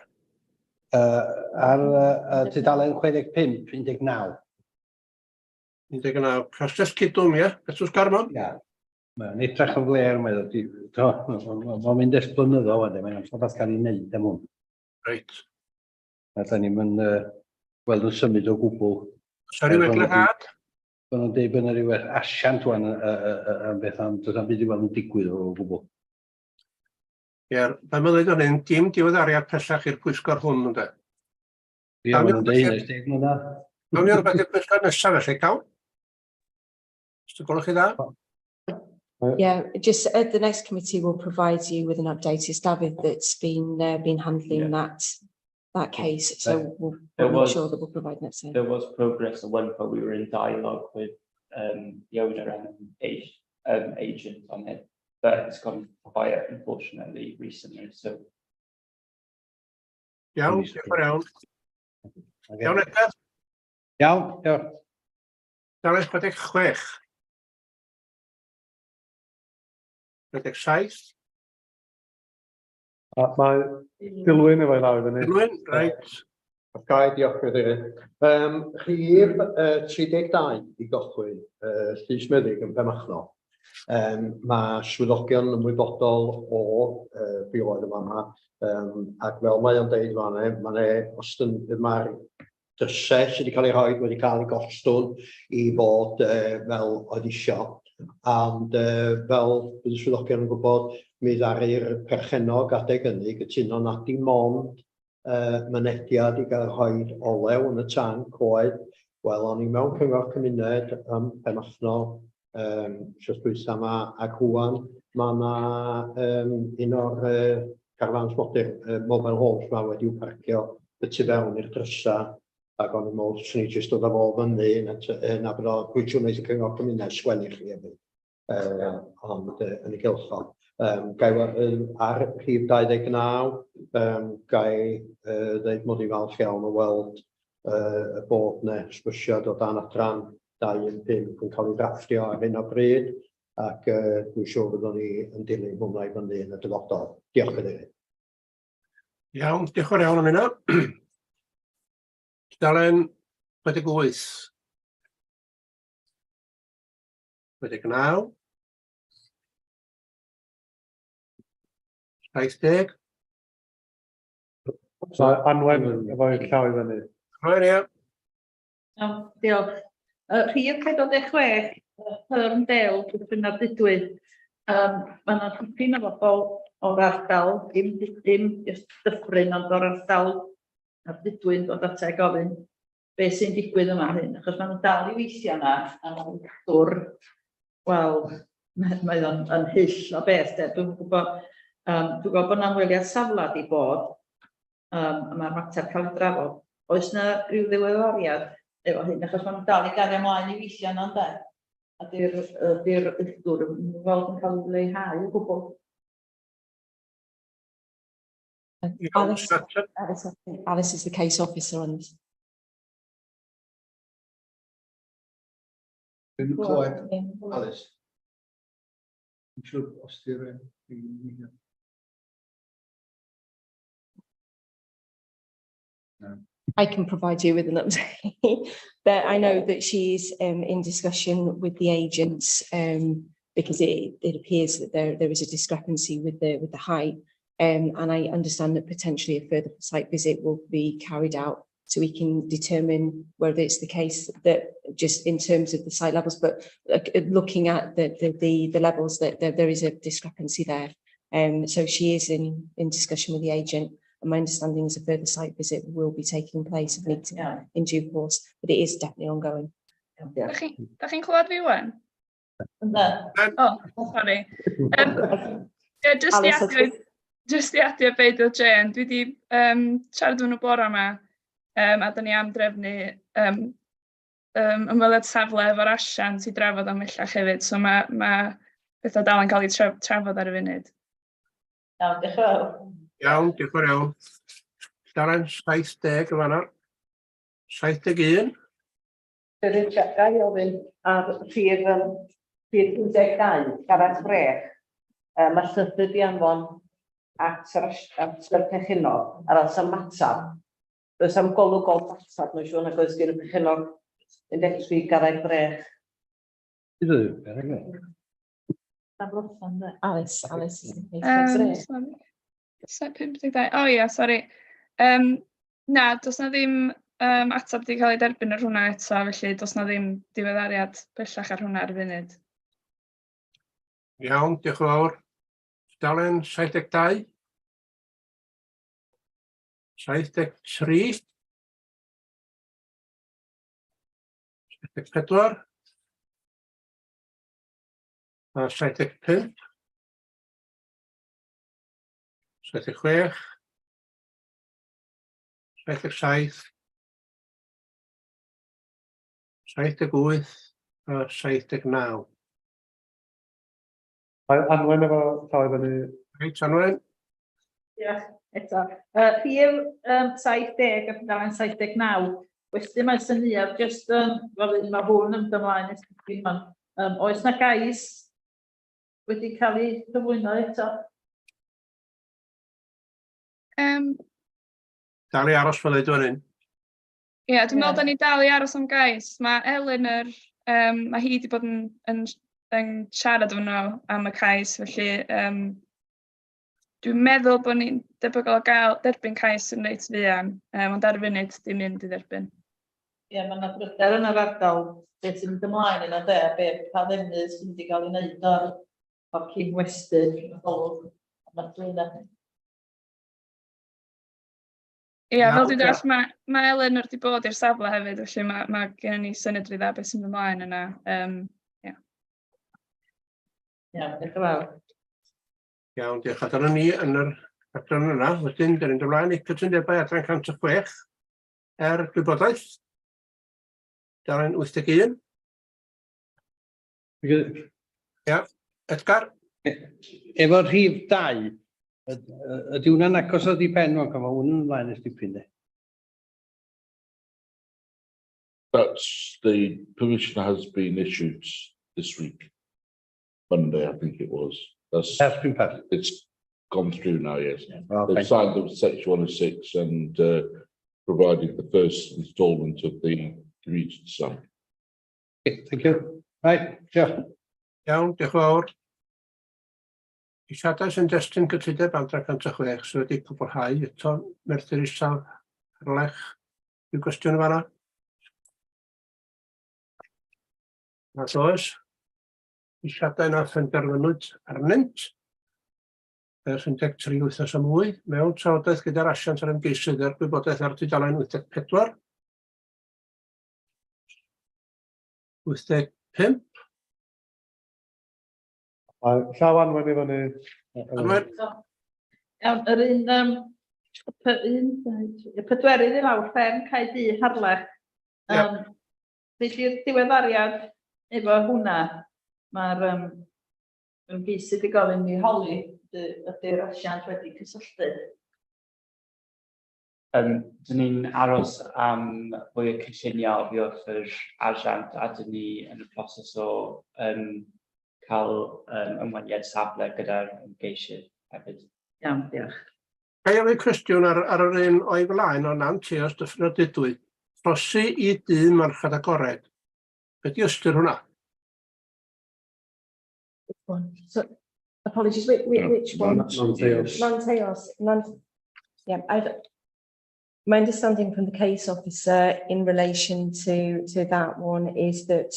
Ar tudalen 65, 19. 19. Castell Cidwm, ie? Betws Garmon? Ia. Mae'n edrych yn flêr, mae'n mae'n mynd ers blynyddoedd wedyn, mae'n amser beth cael ei wneud am hwn. Reit. A da ni'n mynd uh, gweld yn symud o gwbl. Sori, eglurhad? Maen nhw'n dweud bod yna rhyw asiant wan yn beth ond does na'm byd i weld yn digwydd o gwbl. Ie, fel mae'n dweud o'n hyn, dim diweddariad pellach i'r pwyllgor hwn, ynde? Ie, maen nhw'n dweud ers 10 mlynedd. Gawn ni rhywbeth i'r pwyllgor nesaf felly, cawn? Os ti'n gwelwch chi dda? Yeah, just the next committee will provide you with an update. It's David that's been been handling that case, so we'll, There we'll make was- sure that we'll provide an update. There was progress at one point. We were in dialogue with the owner and agent on it, but it's gone quiet, unfortunately, recently. So Iawn, diolch yn fawr iawn. Iawn, Edgar? Iawn, diolch. Dalen 66. 67. A mae Dilwyn efo'i law i fyny. Dilwyn, reit. Ga i, diolch Cadeirydd. Um, rhif 32 i gychwyn, Llys Meddyg yn Penmachno. Mae swyddogion yn ymwybodol o be oedd yn fan'na, ac fel mae o'n deud fan'na, ma' 'ne ostyn-, ma'r drysau sydd wedi cael eu rhoi wedi cael eu gostwng i fod fel oedd isio, ond fel bydd y swyddogion yn gwybod, mi ddaru'r perchennog adeg hynny gytuno nad dim ond mynediad i gael rhoi olew yn y tanc oedd, wel, o'n i mewn cyngor cymuned ym Penmachno wythnos dwytha 'ma, ac ŵan ma' 'na un o'r carafans modur, mobile homes 'ma wedi'w parcio y tu fewn i'r drysa, ac o'n i'n meddwl 'swn i jyst dod â fo fyny, na na bod o, dwi'n siŵr wneith y cyngor cymuned sgwennu chi hefyd, ond yn ei gylch o. Ga i ar rhif 29, ga i ddeud mod i'n falch iawn o weld y bod 'na hysbysiad o dan adran 215 yn cael ei ddrafftio ar hyn o bryd, ac dwi'n siŵr fyddwn ni yn dilyn hwnna i fyny yn y dyfodol. Diolch, Cadeirydd. Iawn, diolch yn fawr iawn am hynna. Tudalen 68. 69. 70. Mae Anwen efo'i llaw i fyny. Anwen, ie. Iawn, diolch. Rhif 46, Herndale, Dyffryn Ardudwy. Mae yna dipyn o bobl o'r ardal, dim, dim jyst dyffryn, ond o'r ardal Ardudwy yn dod ata i gofyn beth sy'n digwydd yma hyn, achos maen nhw'n dal i weithio yna, a maen nhw'n cadw'r, wel, mae o'n yn hyll o beth, de. Dwi'n gwybod, dwi'n gwybod bod yna ymweliad safle di bod, a mae'r mater cael ei drafod. Oes yna rhyw ddiweddariad efo hyn, achos maen nhw'n dal i gario ymlaen i weithio yna, ynde? A di'r di'r uchdwr yn weld yn cael ei leihau o gwbl. Alice, Alice, Alice is the case officer on this. Dwi'n clywed, Alice. Dwi'n siŵr os di'r... I can provide you with an update, but I know that she's in discussion with the agents because it appears that there is a discrepancy with the height, and I understand that potentially a further site visit will be carried out so we can determine whether it's the case that just in terms of the site levels, but looking at the levels that there is a discrepancy there. So she is in discussion with the agent. And my understanding is a further site visit will be taking place and meeting in due course, but it is definitely ongoing. Da chi'n clywed fi wan? Ynde. Oh, sorry. Yeah, just i Alice, adio, just i adio be dweud Jane, dwi wedi siarad efo nhw bore yma, a da ni am drefnu ymweliad safle efo'r asiant i drafod am bellach hefyd, so mae pethau dal yn cael eu trafod ar y funud. Iawn, diolch yn fawr. Iawn, diolch yn fawr iawn. Tudalen 70 yn fan'na. 71. Ga i ofyn ar rhif 12, Gareth Brech. Mae llythyr di anfon at yr perchennog ar oes ymatab. Does am golwg o ymatab, mae'n siŵr nag oes gen y perchennog 13 Gareth Brech. Alice, Alice is the case officer. Sorry. 52. O ia, sori. Na, does na ddim ateb wedi cael ei derbyn ar hwnna eto, felly does na ddim diweddariad bellach ar hwnna ar y funud. Iawn, diolch yn fawr. Tudalen 72. 73. 74. A 75. 76. 77. 78 a 79. Mae Anwen efo llaw i fyny. Reit, Anwen. Diolch eto. Rhif 70 a tudalen 79. Wedyn mae syniad jyst fel un mae hwn yn ymlaen nes dipyn, ond oes na gais wedi cael ei gyflwyno eto? Dal i aros fel dweud fan hyn. Ie, dwi'n meddwl da ni dal i aros am gais. Mae Eleanor, mae hi wedi bod yn yn siarad efo nhw am y cais, felly dwi'n meddwl bod ni'n debygol o gael derbyn cais yn reit fuan, ond ar y funud dim un 'di dderbyn. Ie, mae yna bryder yn yr ardal beth sy'n mynd ymlaen yna de, a be, pa ddefnydd sy'n mynd i gael ei wneud o'r cyn westy yn y golwg ofnadwy yna. Ie, fel dwi'n deall, mae Eleanor wedi bod i'r safle hefyd, felly mae gen ni syniad rhy dda beth sy'n mynd ymlaen yna. Yeah. Iawn, diolch yn fawr. Iawn, diolch. A dyna ni yn yr adran yna. Wedyn, dyn ni'n dod ymlaen i cytundebau adran 106 er gwybodaeth. Darren 81. Ia, Edgar? Efo'r rhif 2, ydy hwnna'n agos o di pen o'n cofio hwn yn ymlaen ers dipyn de? That's the permission has been issued this week. Monday, I think it was. That's Has been passed. It's gone through now, yes. Okay. They've signed the section 106 and provided the first instalment of the community sum. Okay, thank you. Right, diolch. Iawn, diolch yn fawr. Ceisiadau sy'n destun cytundeb adran 106 sydd wedi cwblhau eto Merthyr Isaf, Harlech. Rhyw gwestiwn yn fan'na? Nad oes. Ceisiadau na phenderfynwyd arnynt ers 13 wythnos a mwy mewn trafodaeth gyda'r asiant a'r ymgeisydd er gwybodaeth ar tudalen 84. 85. Mae llaw Anwen i fyny. Anwen? Iawn, yr un, un, dau, tri, y pedwerydd i lawr, fferm Cae Du, Harlech. Be di'r diweddariad efo hwnna? Mae'r ymgeisydd wedi gofyn mi holi, ydy'r asiant wedi cysylltu? Dyn ni'n aros am fwy o cynlluniau oddi wrth yr asiant a dyn ni yn y proses o cael ymweliad safle gyda'r ymgeisydd hefyd. Iawn, diolch. Ga i ofyn cwestiwn ar yr un o'i flaen o Nant Eos Dyffryn Ardudwy? Trosi i dŷ marchnad agored. Be di ystyr hwnna? Which one? So, apologies, which one? Nanteos. Nanteos. Yeah, my understanding from the case officer in relation to that one is that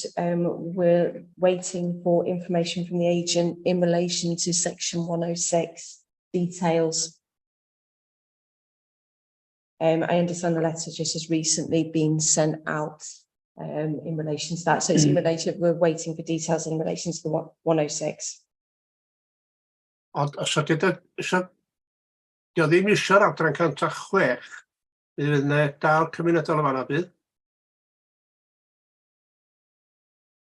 we're waiting for information from the agent in relation to section 106 details. I understand the letter just has recently been sent out in relation to that. So it's in relation, we're waiting for details in relation to the 106. Ond os ydy o, dio ddim isio'r adran 106, bydd yna dal cymunedol yn fan'na, bydd?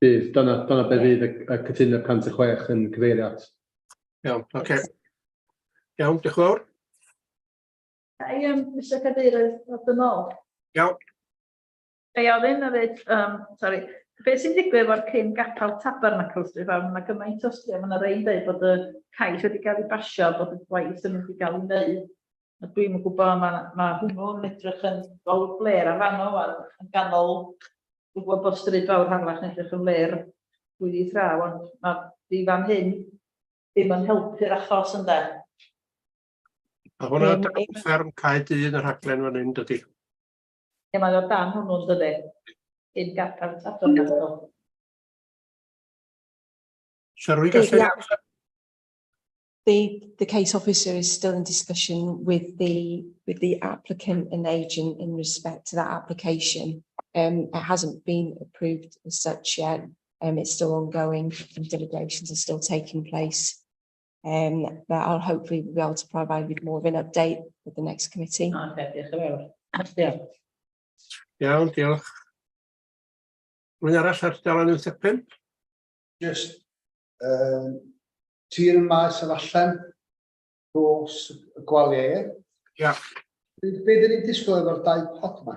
Bydd, dyna be fydd y cytundeb 106 yn cyfeirio at. Iawn, oce. Iawn, diolch yn fawr. Ga i, Mr Cadeirydd, ddod yn ôl? Iawn. Ga i ofyn hefyd, sori, beth sy'n digwydd efo'r cyn gapel Tabernacl Stryd Fawr? Mae 'na gymaint o straeon, mae 'na rei'n dweud bod y cais wedi cael ei basio, bod y gwaith yn mynd i gael ei wneud. A dwi'm yn gwybod, ma hwnnw'n edrych yn fawr blêr ar fanno ŵan, yn ganol, dwi'n gwybod bod Stryd Fawr Harlech yn edrych yn flêr drwyddi draw, ond mae di fan hyn ddim yn helpu'r achos ynde. A hwnna dan fferm Cae Du yn y rhaglen fan hyn, dydy? Ie, mae o dan hwnnw'n dydy. Cyn gapel Tabernacl. Sir, rwy'n gallu The case officer is still in discussion with the applicant and agent in respect to that application. It hasn't been approved as such yet. It's still ongoing and deliberations are still taking place. But I'll hopefully be able to provide with more of an update with the next committee. Okay, diolch yn fawr. Diolch. Iawn, diolch. Rwy'n arall ar dudalen 85? Just tir yn maes yr allan dros y gwaliau, ie? Ia. Be dyn ni'n disgwyl efo'r dau pod yma?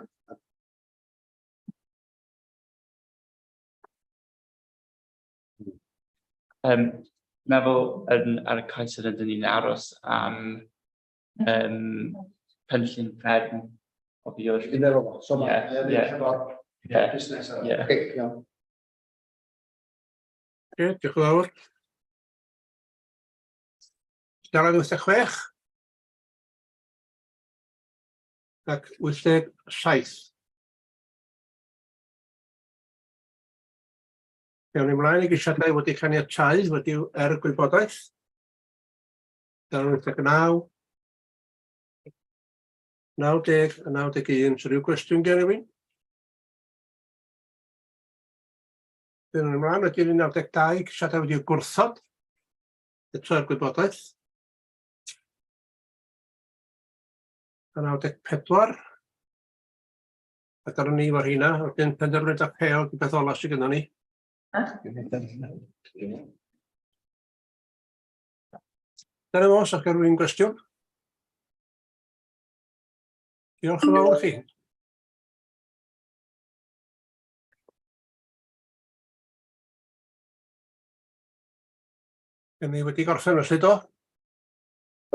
Meddwl yn, ar y cais yna, dyn ni'n aros am cynllun fferm o fi o'r Dwi'n meddwl, so mae Ie, efo'r ie. busnes yna. Ie. Ocê, iawn. Oce, diolch yn fawr. Tudalen 86. Ac 87. Iawn ni mlaen i geisiadau wedi caniatáu wedi er gwybodaeth. Tudalen 89. 90 a 91. So rhyw gwestiwn gen rhywun? Dyn nhw'n ymlaen wedyn i 92, ceisiadau wedi'u gwrthod. Eto er gwybodaeth. A 94. A dyna ni fo'r rheina. Wedyn penderfyniad apêl, di beth ola sydd gennym ni. Dyna fo, os oes gen rhywun gwestiwn. Diolch yn fawr i chi. Dyn ni wedi gorffen felly, do?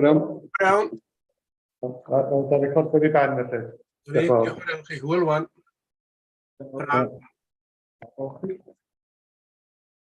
Iawn. Iawn. Mae'r record wedi ben felly. Diolch yn fawr i chi. Hwyl wan. Diolch.